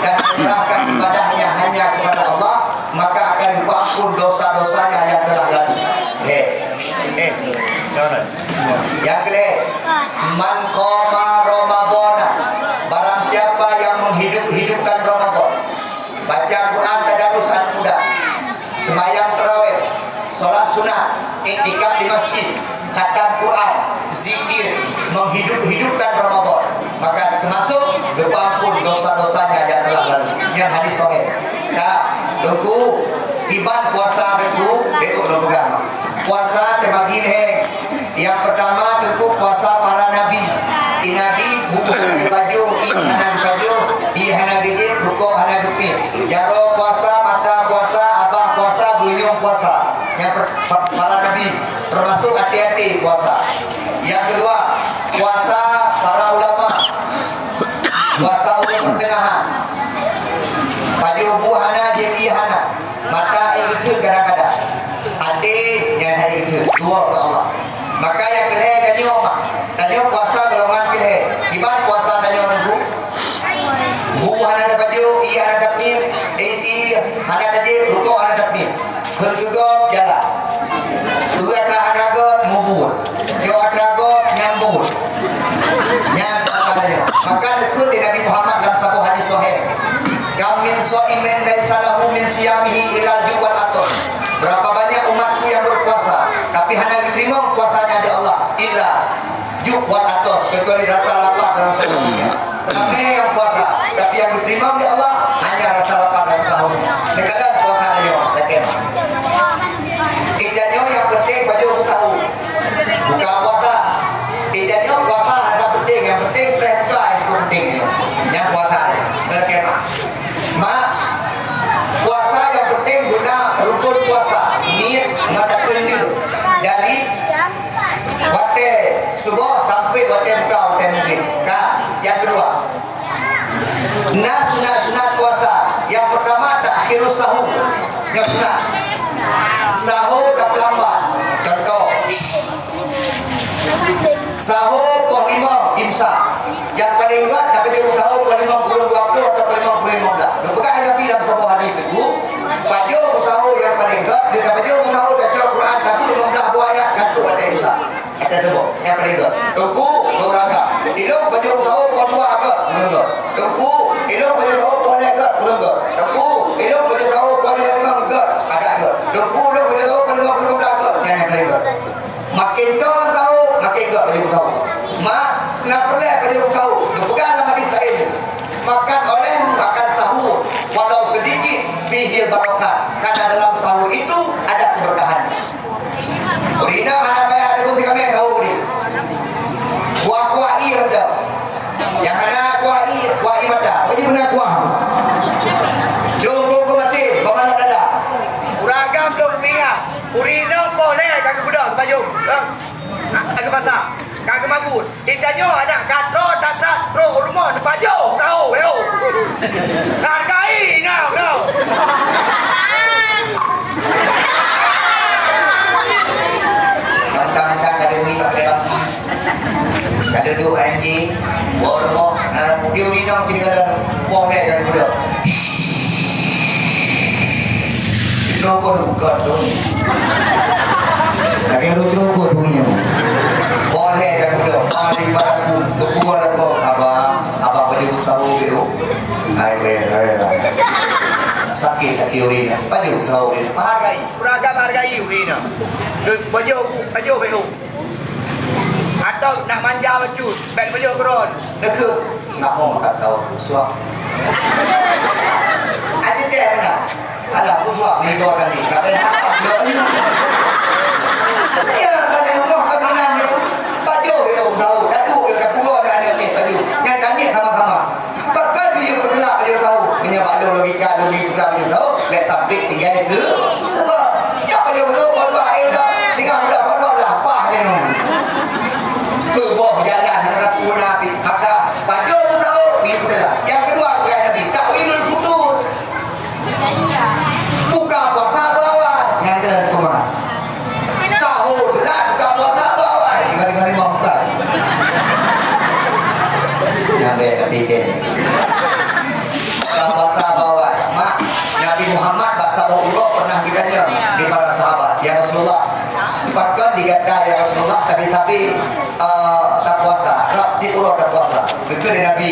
dan menyerahkan ibadahnya hanya kepada Allah, maka akan dipeuampun dosa-dosanya yang telah lalu. He. Eh, jangan. Nyang keulhèe, man qama Ramadhana, barang siapa yang menghidup-hidupkan Ramadan, baca Quran tadarus aneuk muda, sembahyang tarawih, salat sunat, iktikaf di masjid, khatam Quran, zikir, menghidup-hidupkan Ramadan, maka termasuk geupeuampun dosa-dosanya yang telah lalu. Nyan hadis sahih. Ka, Teungku, kiban puasa Teungku, beuh lôn peugah. Puasa teubagi lhèe. Nyang pertama Teungku puasa para nabi. Di nabi bu-, Hana geupajoh, ié hana geupajoh, ié hana geujieb, rukok hana geupiep. Jaroe puasa, mata puasa, abah puasa, geulinyueng puasa. Nyang per-, pa-, para nabi, teumasok até-até puasa. Nyang keudua, puasa para ulama. Puasa ureueng peuteungahan. Pajoh bu hana, jieb ié hana. Mata ék geuteut kadang-kadang. Até nyang hana ék geuteut. Dua keu Allah. Maka nyang keu lhèe tanyoe, mak. Tanyoe puasa golongan keu lhèe. Kiban puasa tanyoe nunggu. Bu hana tapajoh, ié hana tapiep, eh, ié hana tajieb, rukok hana tapiep. Kheun keu gob jalan. Peue atra hana göt, mubuet. Cok atra göt, nyambut. Nyan puasa tanyoe. Maka neukheun lé Nabi Muhammad lam saboh hadis sahih, "Kam min shaimin laisa lahu min siyamihi illal ju' wal 'athas." Berapa banyak umatku yang berpuasa, tapi hana geuteurimong puasanya di Allah, illa ju' wal 'athas, kecuali rasa lapar dan rasa hausnya. Ramé nyang puasa, tapi nyang geuteurimong di Allah hanya rasa lapar dan rasa hausnya. Neukalon puasa tanyoe, lakèe mah. Di tanyoe nyang penting pajoh bu tahu. Buka puasa. Di tanyoe puasa hana penting, nyang penting preh buka nyang penting. Nyang puasa, lakèe mah. Mak, puasa nyang penting guna rukun puasa, niet ngon takheun deuh. Dari watèe suboh sampai watèe buka, watèe maghrib. Ka, nyang keudua. Na sunat-sunat puasa. Nyang peurtama, ta'khirus sahur. Nyang sunat. Sahur tapeulambat. Contoh. Sahur poh limong, imsak. Nyang paleng göt, tapajoh bu sahur poh limong kureueng dua ploh atau poh limong kureueng limong blah. Geupeugah Nabi lam saboh hadis teungku, pajoh bu sahur nyang paleng göt, lheueh tapajoh bu sahur, tabaca Quran, tabuet limong blah boh ayat, gantoe watèe imsak. Watèe teuboh, nyang paleng göt. Teungku, keu ureueng agam. Ilôn pajoh bu sahur poh dua göt, kureueng göt. Teungku, ilôn pajoh sahur poh lhèe göt, kureueng göt. Teungku, ilôn pajoh sahur poh limong göt, agak göt. Teungku, ilôn pajoh sahur poh limong kureueng limong blah göt, nyan nyang paleng göt. Makin toe sahur, makin göt pajoh bu sahur. Mak, na peureulèe pajoh bu sahur. Geupeugah lam hadis laén, makan oleh makan sahur, walau sedikit, fihil barakah. Karena dalam sahur itu ada keberkahan. Ureueng inong hana payah deungon si kaméng sahur ni. Kuah-kuah ié mantong. Nyang hana kuah ié, kuah ié mata. Bagi beuna kuah. Jom kongko maté, bak manok dada. Ureueng agam lôn ingat. Ureueng inong poh lhèe ka geubeudôh sipajoh. Ka geupasah. Ka geumagun. Di tanyoe adak ka troh that-that troh u rumoh neupajoh, kau, leo. Hargai inong, leo. Tang-tang-tang ka lheueh mi bak keuleue. Ka lheueh duek anjing, bak rumoh, na lampu. Di ureueng inong keuneuk poh lhèe ka geubeudôh. Cerongkot rukot tu. Lagèe ureueng cerongkot tu nyoe. Poh lhèe ka geubeudôh, paling baraku, beukuah lakoe, "Abang, abang pajoh bu sahur beu." Hai, weh, hai, weh. Sakét até ureueng inong. Pajoh bu sahur ureueng inong. Hargai. Ureueng agam hargai ureueng inong. Pajoh, pajoh beu. Atau nak manja bacut, bèk pajoh keudroe. Neukheun, nak mo makan sahur, suap. Até teh mana? Alah, ku suap ni dua kali. Nak bayar apa? Kilo ni. Ya, kan ni rumah kan menang ni. Pajoh ya, tahu. Datuk ya, dah pura dah aneuk ni, pajoh. Nyang tanya sama-sama. Pakon geuyue peuteulak pajoh sahur? Meunyoe bak lôn logika, lôn geuyue peuteulak pajoh sahur, bèk sampai tinggai se-, sebab. Nyan pajoh sahur, poh dua akhé dah, tinggai muda poh dua belas, paih nyoe. Keu boh jalan hana pun habéh. Maka, pajoh sahur, geuyue peuteulak. Nyang keudua, peugah Nabi, ta'wilul futur. Buka puasa bak awai. Nyan keuh teuma. Tahu telat buka puasa bak awai. Dengan, dengan imam bukan. Nyampe kepikir. Buka puasa bak awai. Mak, Nabi Muhammad bak saboh uroe pernah geutanyong di para sahabat, "Ya Rasulullah, pakon di gata, ya Rasulullah, tapi-tapi, eh, tapuasa, rab di uroe tapuasa?" Geukheun lé Nabi,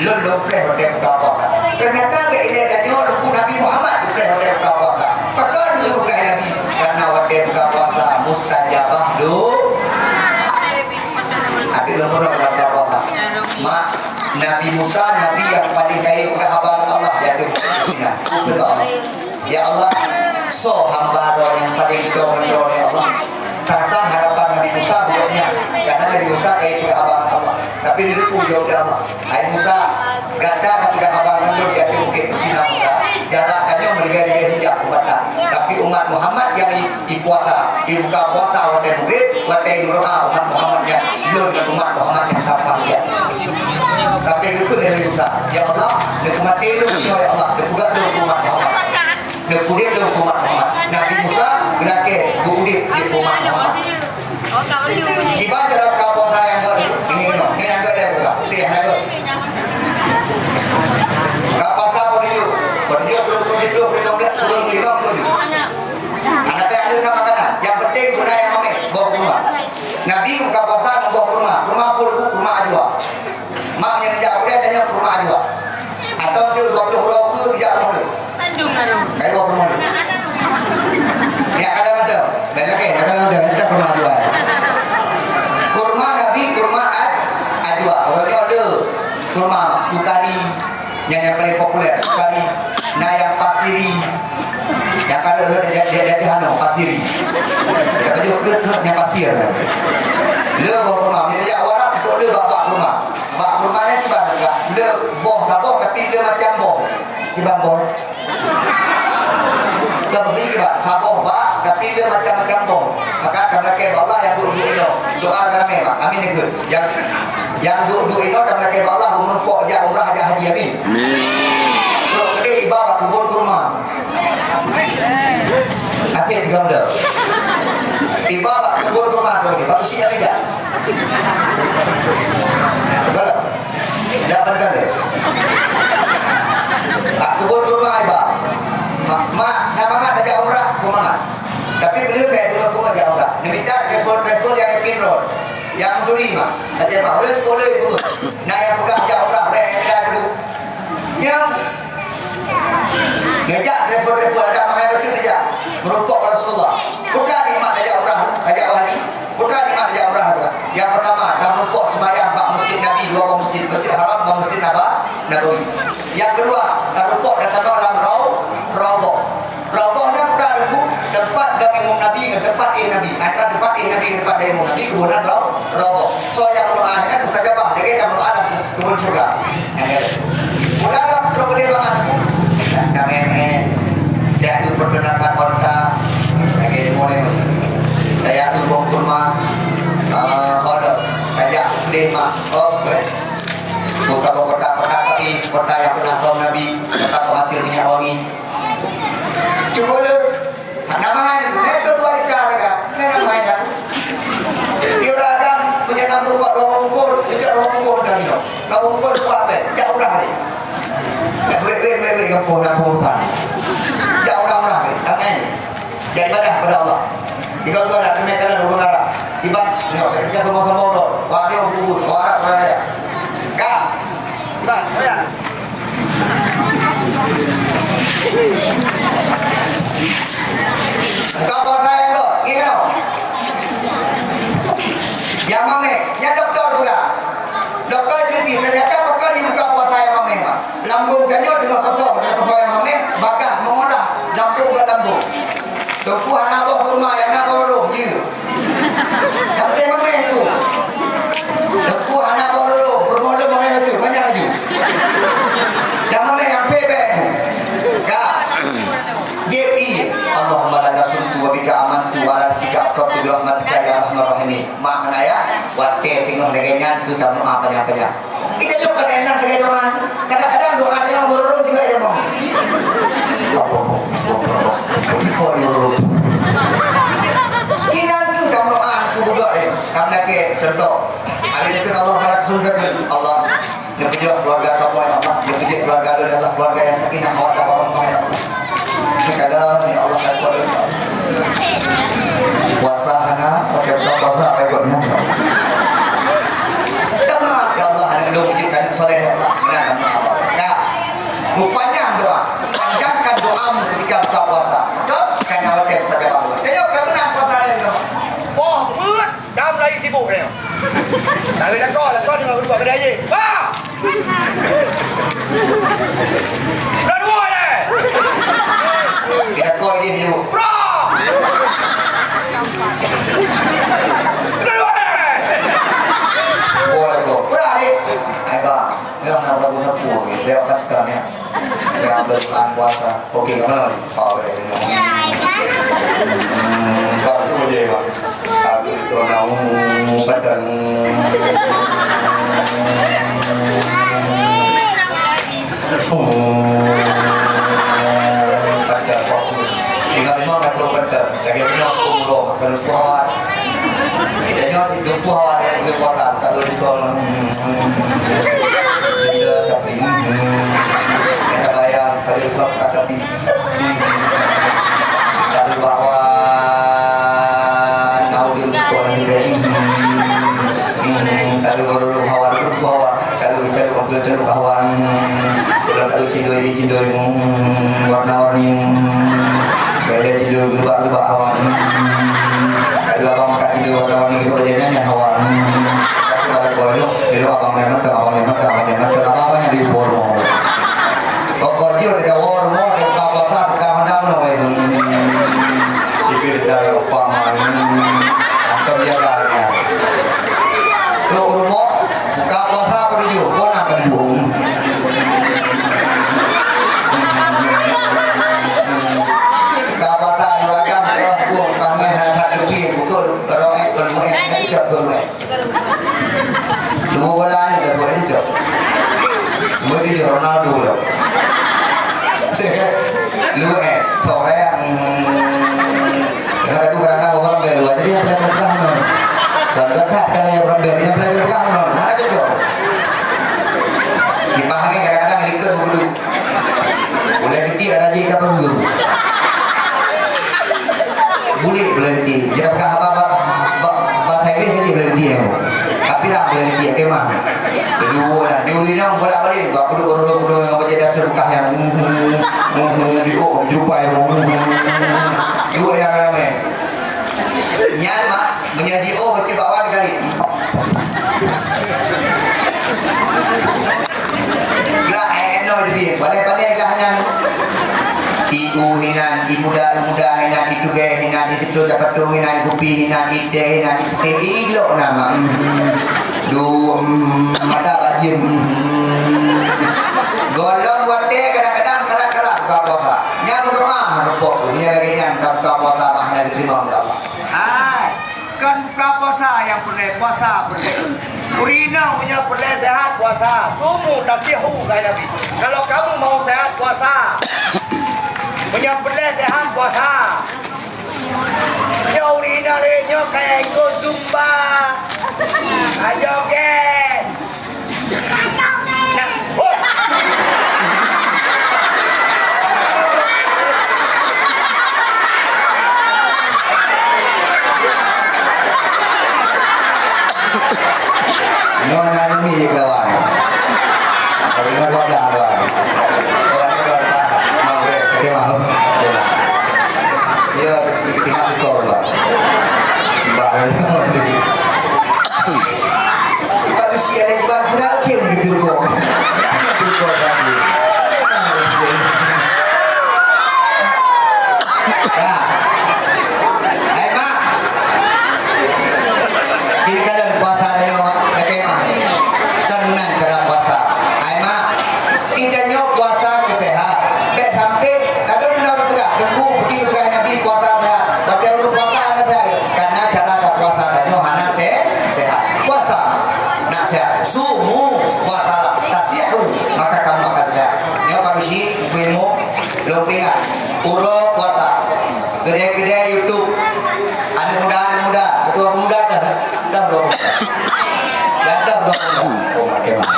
"Lôn, lôn preh watèe buka puasa." Ternyata bèk ilèe tanyoe Teungku Nabi Muhammad geupreh watèe buka puasa. Pakon geukheun Nabi? Karena watèe buka puasa mustajabah do-, até lôn peunoh dalam buka puasa. Mak, Nabi Musa, Nabi nyang paleng kaya peugah haba ngon Allah di ateueh Bukét Sina. Bukét Allah. Ya Allah, soe hamba Droe nyang paleng ridho ngon Droe, ya Allah. Sang-sang harapan Musa bukan nyan, karena Nabi Musa ka jipeugah haba ngon Allah. Tapi di depan jawab lé Allah, "Hai Musa, gata ka peugah haba ngon lôn di ateueh bukét Sina Musa, jarak tanyoe meuribèe-ribèe hijab peubatas. Tapi umat Muhammad nyang i-, ipuasa, ibuka puasa watèe Maghrib, watèe imeudoa umat Muhammad nyan, lôn ngon umat Muhammad nyang sampang nyan." Sampai geukheun lé Nabi Musa, "Ya Allah, neupeumaté lôn nyoe, ya Allah, neupeugöt lôn keu umat Muhammad." Neupeudép lé umat Muhammad. Nabi Musa geulakèe geuudép di umat Muhammad. Kiban cara buka puasa nyang gèt, nyoe, nyoe nyang gèt lé buka. Putih hana gèt. Buka puasa peutujuh. Peutujuh, peutujuh, peutujuh, peutujuh, peutujuh. Aneuk teh ada sama kanan. Yang penting guna yang mamèh, boh kurma. Nabi buka puasa ngon boh kurma. Kurma apa, kurma ajwa. Mak nyang jak udeb tanyong kurma ajwa. Atau tu dua puluh uroe ke tidak mau lu? Tandung lalu. Kayu apa mau lu? Ya, kalau ada. Banyak ke, kalau ada, kita kurma ajwa. Kurma Nabi, kurma aj-, ajwa. Kalau ada kurma mak sukari, yang, yang paling populer, sukari. Nah, yang pasiri. Yang kada ada dia, dia, dia, dia, anu, pasiri. Dia baju ke, ke, yang pasir. Le boh kurma. Bila jak Arab, untuk le bak, bak kurma. Bak kurma nyan kiban juga. Le boh saboh, tapi le macam boh. Kiban boh. Kita beri kiban. Saboh bak, tapi le macam-macam boh. Maka, kareuna keu Allah yang duduk-duduk inoe. Doa ramé, Pak. Amin, ikut. Yang, yang duduk-duduk inoe, kareuna keu Allah, meureumpok jak umrah, jak haji. Amin. Amin. Trok keudeh iba bak keubon kurma. Até tiga belas. Iba bak keubon kurma tu, bak tu siap tidak? Betul? Tidak betul, ya? Bak keubon kurma iba. Mak, mak, nak mangat tajak umrah, kurma. Tapi beliau baik bunga-bunga jak umrah. Dia minta travel-travel yang yakin road. Yang peduli, mak. Kata, "Mak, boleh sekolah itu." Nah, yang pegang jak umrah, boleh yang kira dulu. Yang ngejak travel-travel ada mahai bacut dijak. Meureumpok Rasulullah. Peue nikmat tajak umrah, tajak haji. Peue nikmat tajak umrah tu. Yang pertama, tameureumpok seumayang bak masjid Nabi, dua buah masjid, Masjid Haram dan Masjid Naba-, Nabawi. Yang kedua, tameureumpok dan tabang lam rau-, raudhah. Raudhah nyan peue teungku, teumpat dong imum Nabi ngon teumpat éh Nabi. Antara teumpat éh Nabi ngon teumpat dong imum Nabi, keubunan rau-, raudhah. Soe nyang meudoa nyan mustajabah, lagèe nyang meudoa lam keubon syeuruga. Nyan kan. Mula dah trok geude bangat teungku. Dah, dah meh-meh. Dah lu perkenalkan onta. Lagèe ilmu ni. Dah ya lu boh kurma. Ah, order. Kajak deh mak. Oh, boleh. Usah bawa kotak-kotak tapi kota yang pernah kaum Nabi, kota penghasil minyak wangi. Cukup le. Hana mahai, naik ke dua ika lagi. Hana mahai dah. Dia orang agam punya enam puluh dua puluh pun, tidak dua puluh dah gitu. Dua puluh dua apa? Jak urah ni. Wek, wek, wek, wek, kampung, kampung hutan. Jak urah-urah ni. Tangan. Jak ibadah pada Allah. Tiga-tiga nak kena kena dulu ngarah. Ibadah, nyoh, kita semua-semua tu. Wah, dia ubit-ubit. Wah, Arab, wah, raya. Ka. Buka puasa nyang gèt, ingat tau. Nyang mamèh, nyan dokto peugah. Dokto cerita, ternyata pakon dibuka puasa nyang mamèh, Mak. Lambung tanyoe teungoh kosong, dan puasa nyang mamèh, bakah mengolah lambung ke lambung. Teungku hana boh kurma, nyang na boh lom, jeuet. Nyang penting mamèh tu. Teungku hana boh lom, peurumoh lom mamèh laju, banyak laju. Nyang mamèh nyang pé bèk tu. Ka. Jép ie. Allahumma laka sumtu wa bika amantu wa ala rizqika aftartu bi rahmatika ya arhamar rahimin. Mak ngon ayah, watèe teungoh lagèe nyan tu tameudoa panyang-panyang. Kita tu kadang-kadang sagai doa. Kadang-kadang doa dalam berurung juga ada mau. Kipo ya Allah. Kinan tu kamu doa tu budak ni. Kamu lagi contoh. Hari ni kan Allah malah surga kan Allah. Neupeujoh keluarga kamu ya Allah. Neupeujoh keluarga dia ya Allah. Keluarga yang sakinah mawaddah warahmah ya Allah. Kadang ya Allah, ya Allah. Puasa hana, pakai buka puasa, pakai buat hana. Minta maaf, ya Allah, anak lôn jadi anak soleh, ya Allah. Benar, minta maaf. Nah, rupanya doa. Panjangkan doamu ketika buka puasa. Betul? Karena waktu yang saja baru. Ayo, kamu nak puasa ni, no? Wah, berat. Dah mulai sibuk ni. Tapi lakoe, lakoe dengan berubah kedai je. Bah! Udah dua dah. Kita koi dia dulu. Bro! Lewat kan ya. Ya, bulan puasa. Oke, kamu lagi. Pak, boleh. Hmm, Pak, itu boleh, Pak. Aku itu mau padang. Hmm, padang, Pak. Tinggal lima meter padang. Lagi lima puluh, kalau kuat. Kita nyoe di tubuh awak yang boleh kuasa, tak boleh suara. Hmm. Kita tapi, hmm. Kita bayar, tak boleh suara, tak tapi. Tapi bahwa, tahu dia ni, orang ni, hmm. Hmm. Tapi baru hawa, dulu hawa. Kalau bicara waktu itu kawan, kalau tak cindoi ni cindoi, hmm, warna-warni, hmm, beda cindoi gerubak-gerubak kawan, hmm, kalau abang kat cindoi warna-warni gitu, beda nyanyi kawan, hmm, tapi pada kau elok, elok abang yang nonton, abang yang nonton, abang yang nonton, abang, abang yang dihibur mau. Pokok dia ada war mau, ada buka puasa, sedang mendam, no, hmm, pikir dah ada apa, hmm, antum dia dah, ya. Lo rumah, Buka puasa apa tujuh? Pon apa tujuh? Buka puasa nuragam, eh, buah, pahmai hana that leupie, beutôi, kalau, eh, kalau, eh, eh, jawab, kalau, eh. Dua bola ni, dah dua ni, jawab. Boleh dia Ronaldo dah. Lu, eh, sore, hmm, Kadang-kadang orang dah orang bela, jadi yang paling mudah non. Dan gata kalau yang orang bela, yang paling mudah non. Mana cocok? Kipas angin kadang-kadang likot begitu. Boleh gede ada je kapal dulu. Boleh, boleh gede. Jadi apa apa bahasa Inggris jadi boleh gede. Tapi lah boleh gede kemah. Kedua dah, dia ulih nang bolak-balik, bak puduk, puduk, puduk, ngon bajèe dasar bekas nyan, hmm, hmm, hmm, hmm, di, oh, jumpa, hmm, hmm, hmm, hmm. Dua dah ramai. Nyan, mak, meunyoe jiôh, baca bak wan kali. Glah, eh, eh, no, jadi, balai pandai glah nyan. I u hinan, i muda, i muda hinan, i tubèe hinan, i teutrôn tapatong hinan, i kupi hinan, i teh hinan, i putih, i glok na, mak. Hmm. Du, mm, mata bajim. Mm. Gohlom watèe kadang-kadang karap-karap buka puasa. Nyan meudoa, rupok tu. Meunyo lagèe nyan, buka puasa, bah hana geuteurimong lé Allah. Hai, kon buka puasa nyang peureulèe, puasa peureulèe. Ureueng inong meunyo peureulèe sehat, puasa. Sumu tasihhu, kheun Nabi. Kalau kamu mau sehat, puasa. Meunyo peureulèe sehat, puasa. Nyoe ureueng inong lagèe nyoe kaya ikôt zumba. Ajoget. Nah, hot. Nyoe na nemi di Keulawai. Tapi nyoe dua belas Keulawai. Orang ni dua belas. Maaf, eh, oke, maaf. Oke, maaf. Dia tengok pistol, Bang. Tiba. Tiba isi ada tiba, tidak oke, dia tidur kok. Tidur kok, tadi. Nah. Hai, Mak. Kiri kanan puasa nyoe, kata Mak. Tenang cara puasa. Hai, Mak. Kita nyoe puasa keu sehat. Bèk sampai, kadang ureueng peugah, "Teungku, bukti peugah Nabi puasa sehat." Watèe ureueng puasa hana sehat. Karena cara tapuasa tanyoe hana se-, sehat. Puasa, nak sehat. Sumu, puasalah. Tasihhu, maka kamu akan sehat. Nyoe Pak Geuchik, Teungku Imum, lôn peuingat. Uroe puasa. Keudè-keudè YouTube. Aneuk muda, aneuk muda. Ketua pemuda dah, dah dua puluh. Dah, dah dua puluh. Oh, makai, Bang.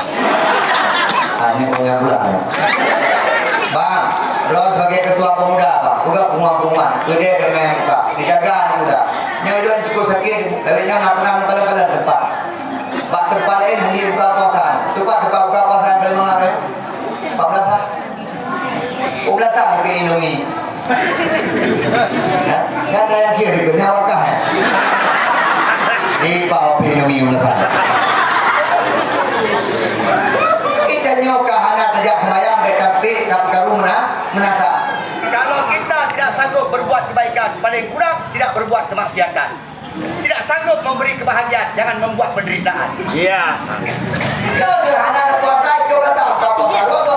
Aneuk muda pula. Bang, droe sebagai ketua pemuda, Bang. Peugah pengumuman-pengumuman. Keudè keunan buka. Dijaga aneuk muda. Nyoe lôn cukup sakét, lawét nyoe na pernah kalon-kalon teumpat. Bak teumpat laén hana buka puasa. Teumpat-teumpat buka puasa yang paling mangat, eh. Empat belas ah. Ubeulasan pih Indomie. Ya? Kan ada yang kira juga nyawa kah, ya? Di bawah pih Indomie ubeulasan. Kita nyoe ka hana tajak sembahyang, baik tapi, tapi karu mena-, menata. Kalau kita tidak sanggup berbuat kebaikan, paling kurang tidak berbuat kemaksiatan. Tidak sanggup memberi kebahagiaan, jangan membuat penderitaan. Iya. Ya, dia hana ada puasa, jom datang. Apa baru tu?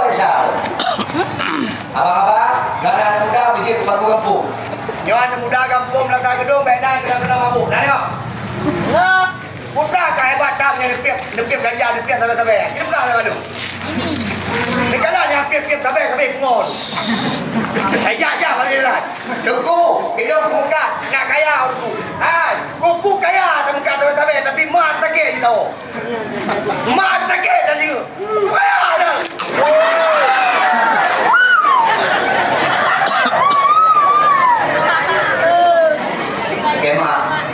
Piep ganja, piep sabe-sabe. Piep ka lalu. Dikala nyang piep-piep sabe, sabe pungo. Saya jak bagi jalan. Teungku, ilong mukat, nak kaya aku. Hai, kupu kaya teumeukat sabe-sabe, tapi ma sakét ilong. Ma sakét tadi. Kaya dah. Kemah.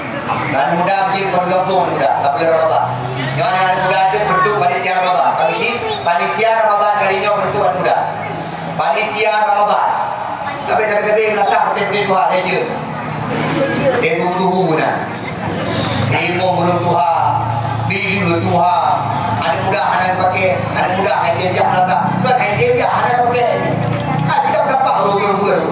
Aneuk muda jeuet bak gampông aneuk muda, ka buleuen Ramadhan. Nyoe aneuk muda jeuet beuntuk panitia Ramadhan. Bagi si panitia Ramadhan kali nyoe beuntuk aneuk muda. Panitia Ramadhan. Tapi, tapi, tapi, latah beutôi-beutôi tuha, lé jeuet. Lé tuhu-tuhu na. Lé limong buleuen tuha, lé lhèe tuha. Aneuk muda hana geupaké, aneuk muda hai tem jak latah. Kon hai tem jak hana geupaké. Ah, tidak dapat ureueng-ureueng.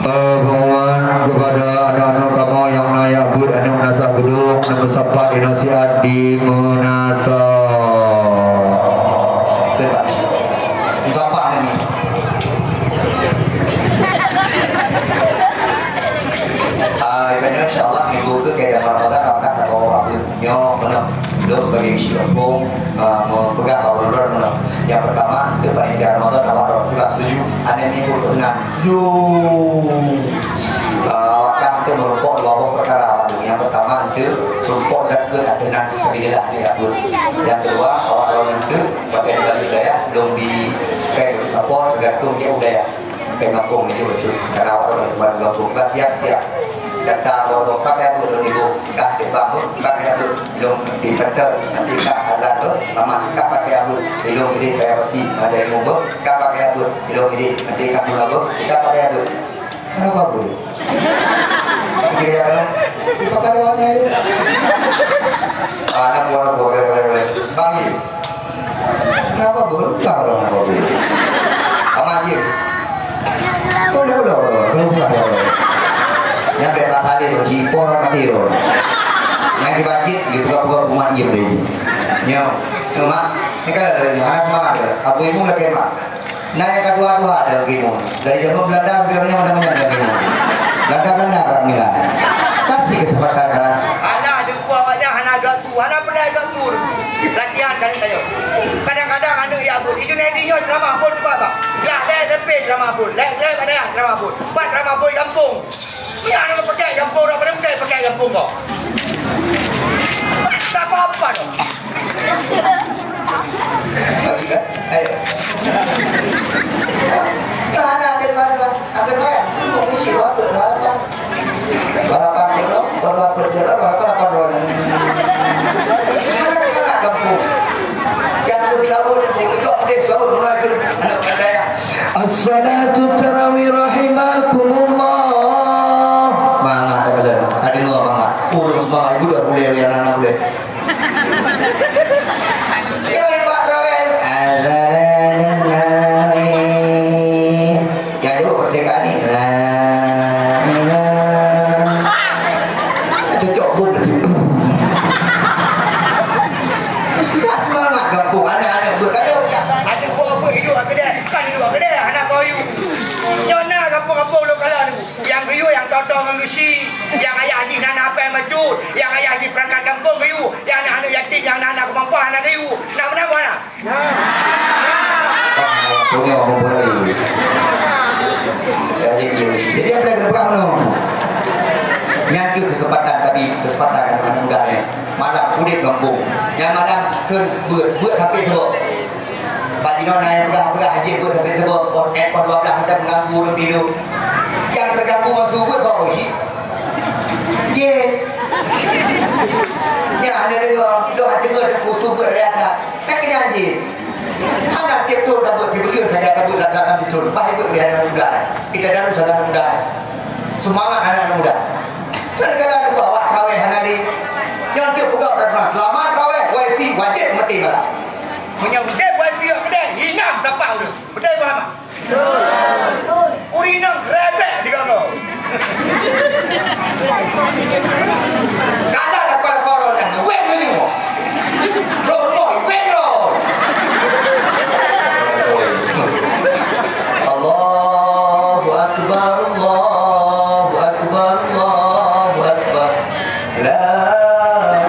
Eh, pengumuman kepada anak-anak kamoe nyang na jak beuet aneuk meunasah geudong, aneuk meusapat di nasihat di meunasah. Bebas. Mukapah ni. Ah, keunoe insya-Allah minggu keu keu Ramadan akan tabawa bak beuet. Nyoe meunoe, lôn sebagai si gampông, ah, meupeugah bak ulôn meunoe. Nyang peurtama, keu panitia Ramadan awak droe kiban setuju. Aneuk minggu keu nan. Su. Ah, awak kah tu meurumpok dua boh peukara awak tu. Nyang peurtama tu meurumpok zakeuet ateueh nan fisabilillah ni aku. Nyang keudua, awak droe tu pakai di balik dayah, lôn bi kai bak sapor teugantung di dayah. Tengah gampông itu betul. Karena awak tu balik gampông. Ibarat tiap-tiap data awak tu pakai apa lôn ibu. Kah tebang tu pakai apa lôn pinter. Nanti kah azan tu, tamat kah pakai apa. Ilong ini kaya besi. Ada ilong tu, kah pakai apa. Ilong ini, nanti kah guna apa, kah pakai apa. Kenapa apa? Dia kata, "Dipakai awaknya itu." Ah, nak buat apa? Boleh, boleh, boleh. Bang, ya. Kenapa berubah orang apa tu? Amat je. Boleh, boleh, boleh. Berubah orang. Yang biasa tadi tu, si Ipon mati tu. Yang dibangkit, dia buka-buka rumah dia boleh je. Nyo, nyo, Mak. Ni kan ada ni, anak semangat dia. Abu Ibu lagi, Mak. Nah, yang kedua-dua ada Abu Ibu. Dari zaman Belanda, sampai hari ini, mana-mana ada Abu Ibu. Belanda-Belanda orang meninggal. Kasih kesempatan, kan? Anak jumpa awaknya, hana gak tu, hana pernah gak tu. Latihan kali saya. Kadang-kadang aneuk ya pun, itu nanti nyoe ceramah pun tempat, Pak. Lah, leh S M P ceramah pun, leh, leh pada ceramah pun. Pak ceramah pun kampung. Nyan aneuk pakai kampung, dah pada pakai, pakai kampung kau. Tak apa-apa tu. Ayo. Kan ada di mana? Akan bayar. Mau misi apa? Berapa? Balapan dulu, baru apa dulu, balapan apa dulu? Ada setengah kampung. Yang ke Kelabun itu, itu apa dia suruh mengajar anak pandai. As-salatu tarawih rahimakumullah. Mangat, ada, ada dua mangat. Urus mangat, ibu dah boleh, yang anak boleh. Nyoe bak traweh. Azanun Nabi. Nyang jaweueb merdeka ni. La ilaha. Cocok bom laju. Tak semangat gampông aneuk-aneuk beuet kadang. Aneuk buah beuet hidup kat kedai, bukan hidup kat kedai, aneuk kau yue. Nyoe na gampông-gampông lôn kala ni. Nyang geuyue nyang toto ngon geusi, nyang ayah jih na na apèng bacut, nyang ayah jih peurangkat gampông geuyue, nyang na aneuk yatim nyang na na keumampuan hana geuyue. Na meunan buah na? Punya orang mulai. Jadi, jadi, jadi apa yang kita pegang tu? Nyan tu kesempatan tadi, kesempatan anak muda ni. Malam udép gampông. Nyang malam kheun beuet, beuet sampai suboh. Bak jinoe na nyang peugah-peugah jeuet beuet sampai suboh, pon, eh, pon dua belas mantong mengganggu ureueng tidur. Nyang terganggu ngon su beuet soe cit? Jin. Nyan hana deungoe, lôn hana deungoe teuku su beuet raya that. Kan keunyan jin. Hana tiep thon tabeuet sibuleuen saja tabeuet lam-lam sitrôn. Bah beuet di aneuk muda. Kita daru salah muda. Semangat aneuk muda. Kan kalau ada awak traweh hana lé. Nyang tiep peugah dah pernah selamat traweh, wifi wajéb meuti malam. Meunyoe udép wan piôh keudeh, inong sapat ureueng. Beutôi, Muhammad? Ureueng inong rebek sigoe-goe. Kalau lakukan korona, wéh meunyoe. Roh rumoh, wéh roh. Allahu Akbar, Allahu Akbar, Allahu Akbar. La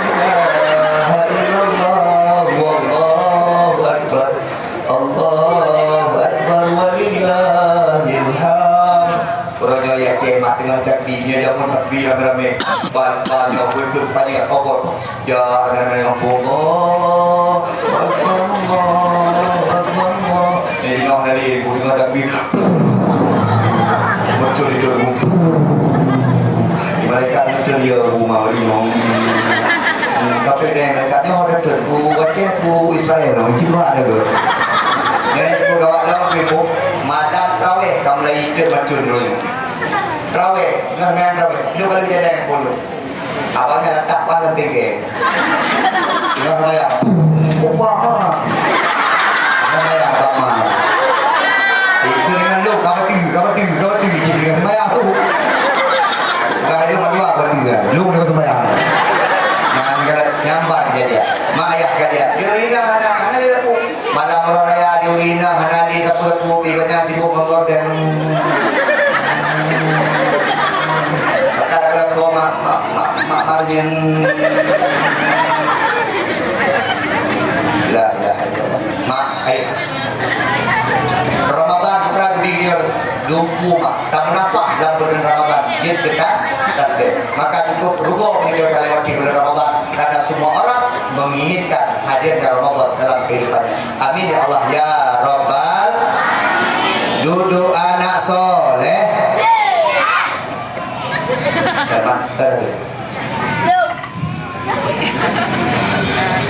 ilaha illallah. Allahu Akbar walillahil hamd. Uroe nyoe ya ceh mak teungoh takbir, nyoe jameun takbir ramé-ramé. Ban, ban nyoe beukeuh panyang obot. Ya, ramé-ramé nyoe, Allahu Akbar, Allahu Akbar, Allah. Nyoe jinoe dari, bu teungoh takbir. Beutôi itu. Di malaikat beutôi dia, bu mawari nyoe. Hmm, tapi deh malaikat nyoe ada tu, bu Aceh, bu Israel, nyoe cuma ada tu. Jadi, bu gawat dah, bu, malam traweh, kamu lagi ikut macam dulu. Traweh, nyoe main traweh. Lu kalau jadi yang pun. Abang nyan latah paih lam pinggè. Teungoh seumayang. Ubah ha. Teungoh seumayang, bak ma. Eh, keu deungon lôn, ka bateu, ka bateu, ka bateu, cit teungoh seumayang tu. Bukan lôn mandua, ka bateu kan. Lôn teungoh seumayang. Nah, nyan, nyan ban kejadian. Mak ayah sekalian. Dia rina anak, anak dia pun. Malam uroe raya, adoe inong hana lé sapeue-sapeue, pi gobnyan sibuk ngon gorden. Maka lagu-lagu mak, mak, mak, mak Marjen. La ilaha illallah. Mak, ayo. Ramadan putra geubi nyoe. Lumpu mak, tamunafah lam buleuen Ramadan, jeuet keu tas, tasbih. Maka cukup rugoe meunyoe ka lewati buleuen Ramadan, karena semua orang menginginkan hadirnya Ramadan dalam kehidupannya. Amin ya Allah ya Rabbal. Dudu anak soleh. Teman, eh.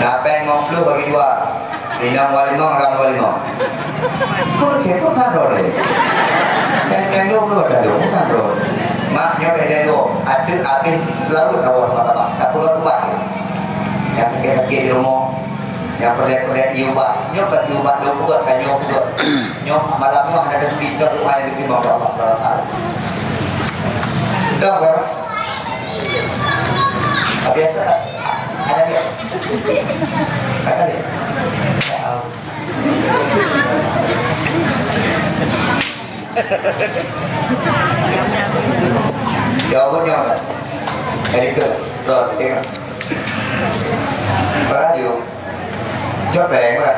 Nah, péng limong ploh bagi dua. Inong walimong, agam walimong. Pun oke, pun sandro deh. Péng, péng dua puluh ada dong, pun sandro. Mak nyoe bèk lé dua. Ada habis selalu tawa sama-sama. Tak perlu ubat dia. Yang sakit-sakit di rumah, yang perlek-perlek ié ubat. Nyoe kan ié ubat dua puluh, kan nyoe puluh. Nyoe malam nyoe ada dua puluh doa yang diterima oleh Allah Subhanahu Wa Taala. Dah, kan? Biasa ada lihat? Ada lihat? Ya Allah. Jawabannya apa? Helikopter, drone, tengok. Baju. Copet, Pak.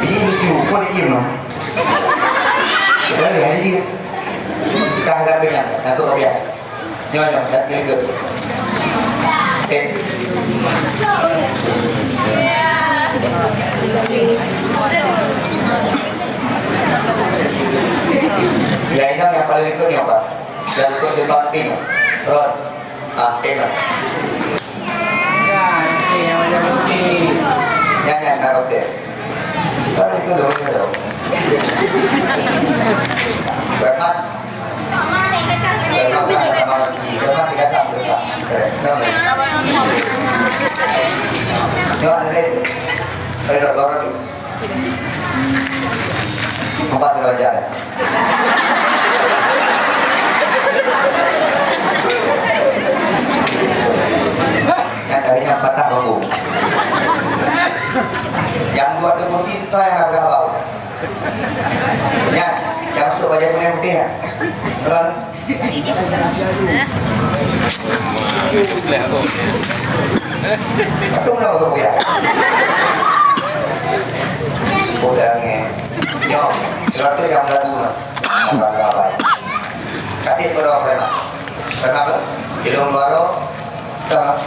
Ini lucu, kok diem, no? Dari hari dia. Kah dah pegang, nak tu kopiah. Nyoe, nyoe, dah kira ke? Eh. Ya, ini yang paling ikut ni apa? Yang suka di samping. Ron. Ah, eh, Ron. Nyan, nyan, ah, oke. Kan itu dulu, ya, dong. Bagaimana? Bagaimana? Bagaimana? Bagaimana? Bagaimana? Bagaimana? Bagaimana? Bagaimana? Bagaimana? Bagaimana? Empat derajat. Nyang dari nyang patah bambu. Nyang buat tu mungkin tu yang nak berapa? Nyang, nyang masuk baju kuning putih, ya? Terus. Aku pernah waktu kuliah. Udah nge. Nyo, waktu yang lagu mah. Katik berapa preman? Preman apa? Ilung dua roh. Dah.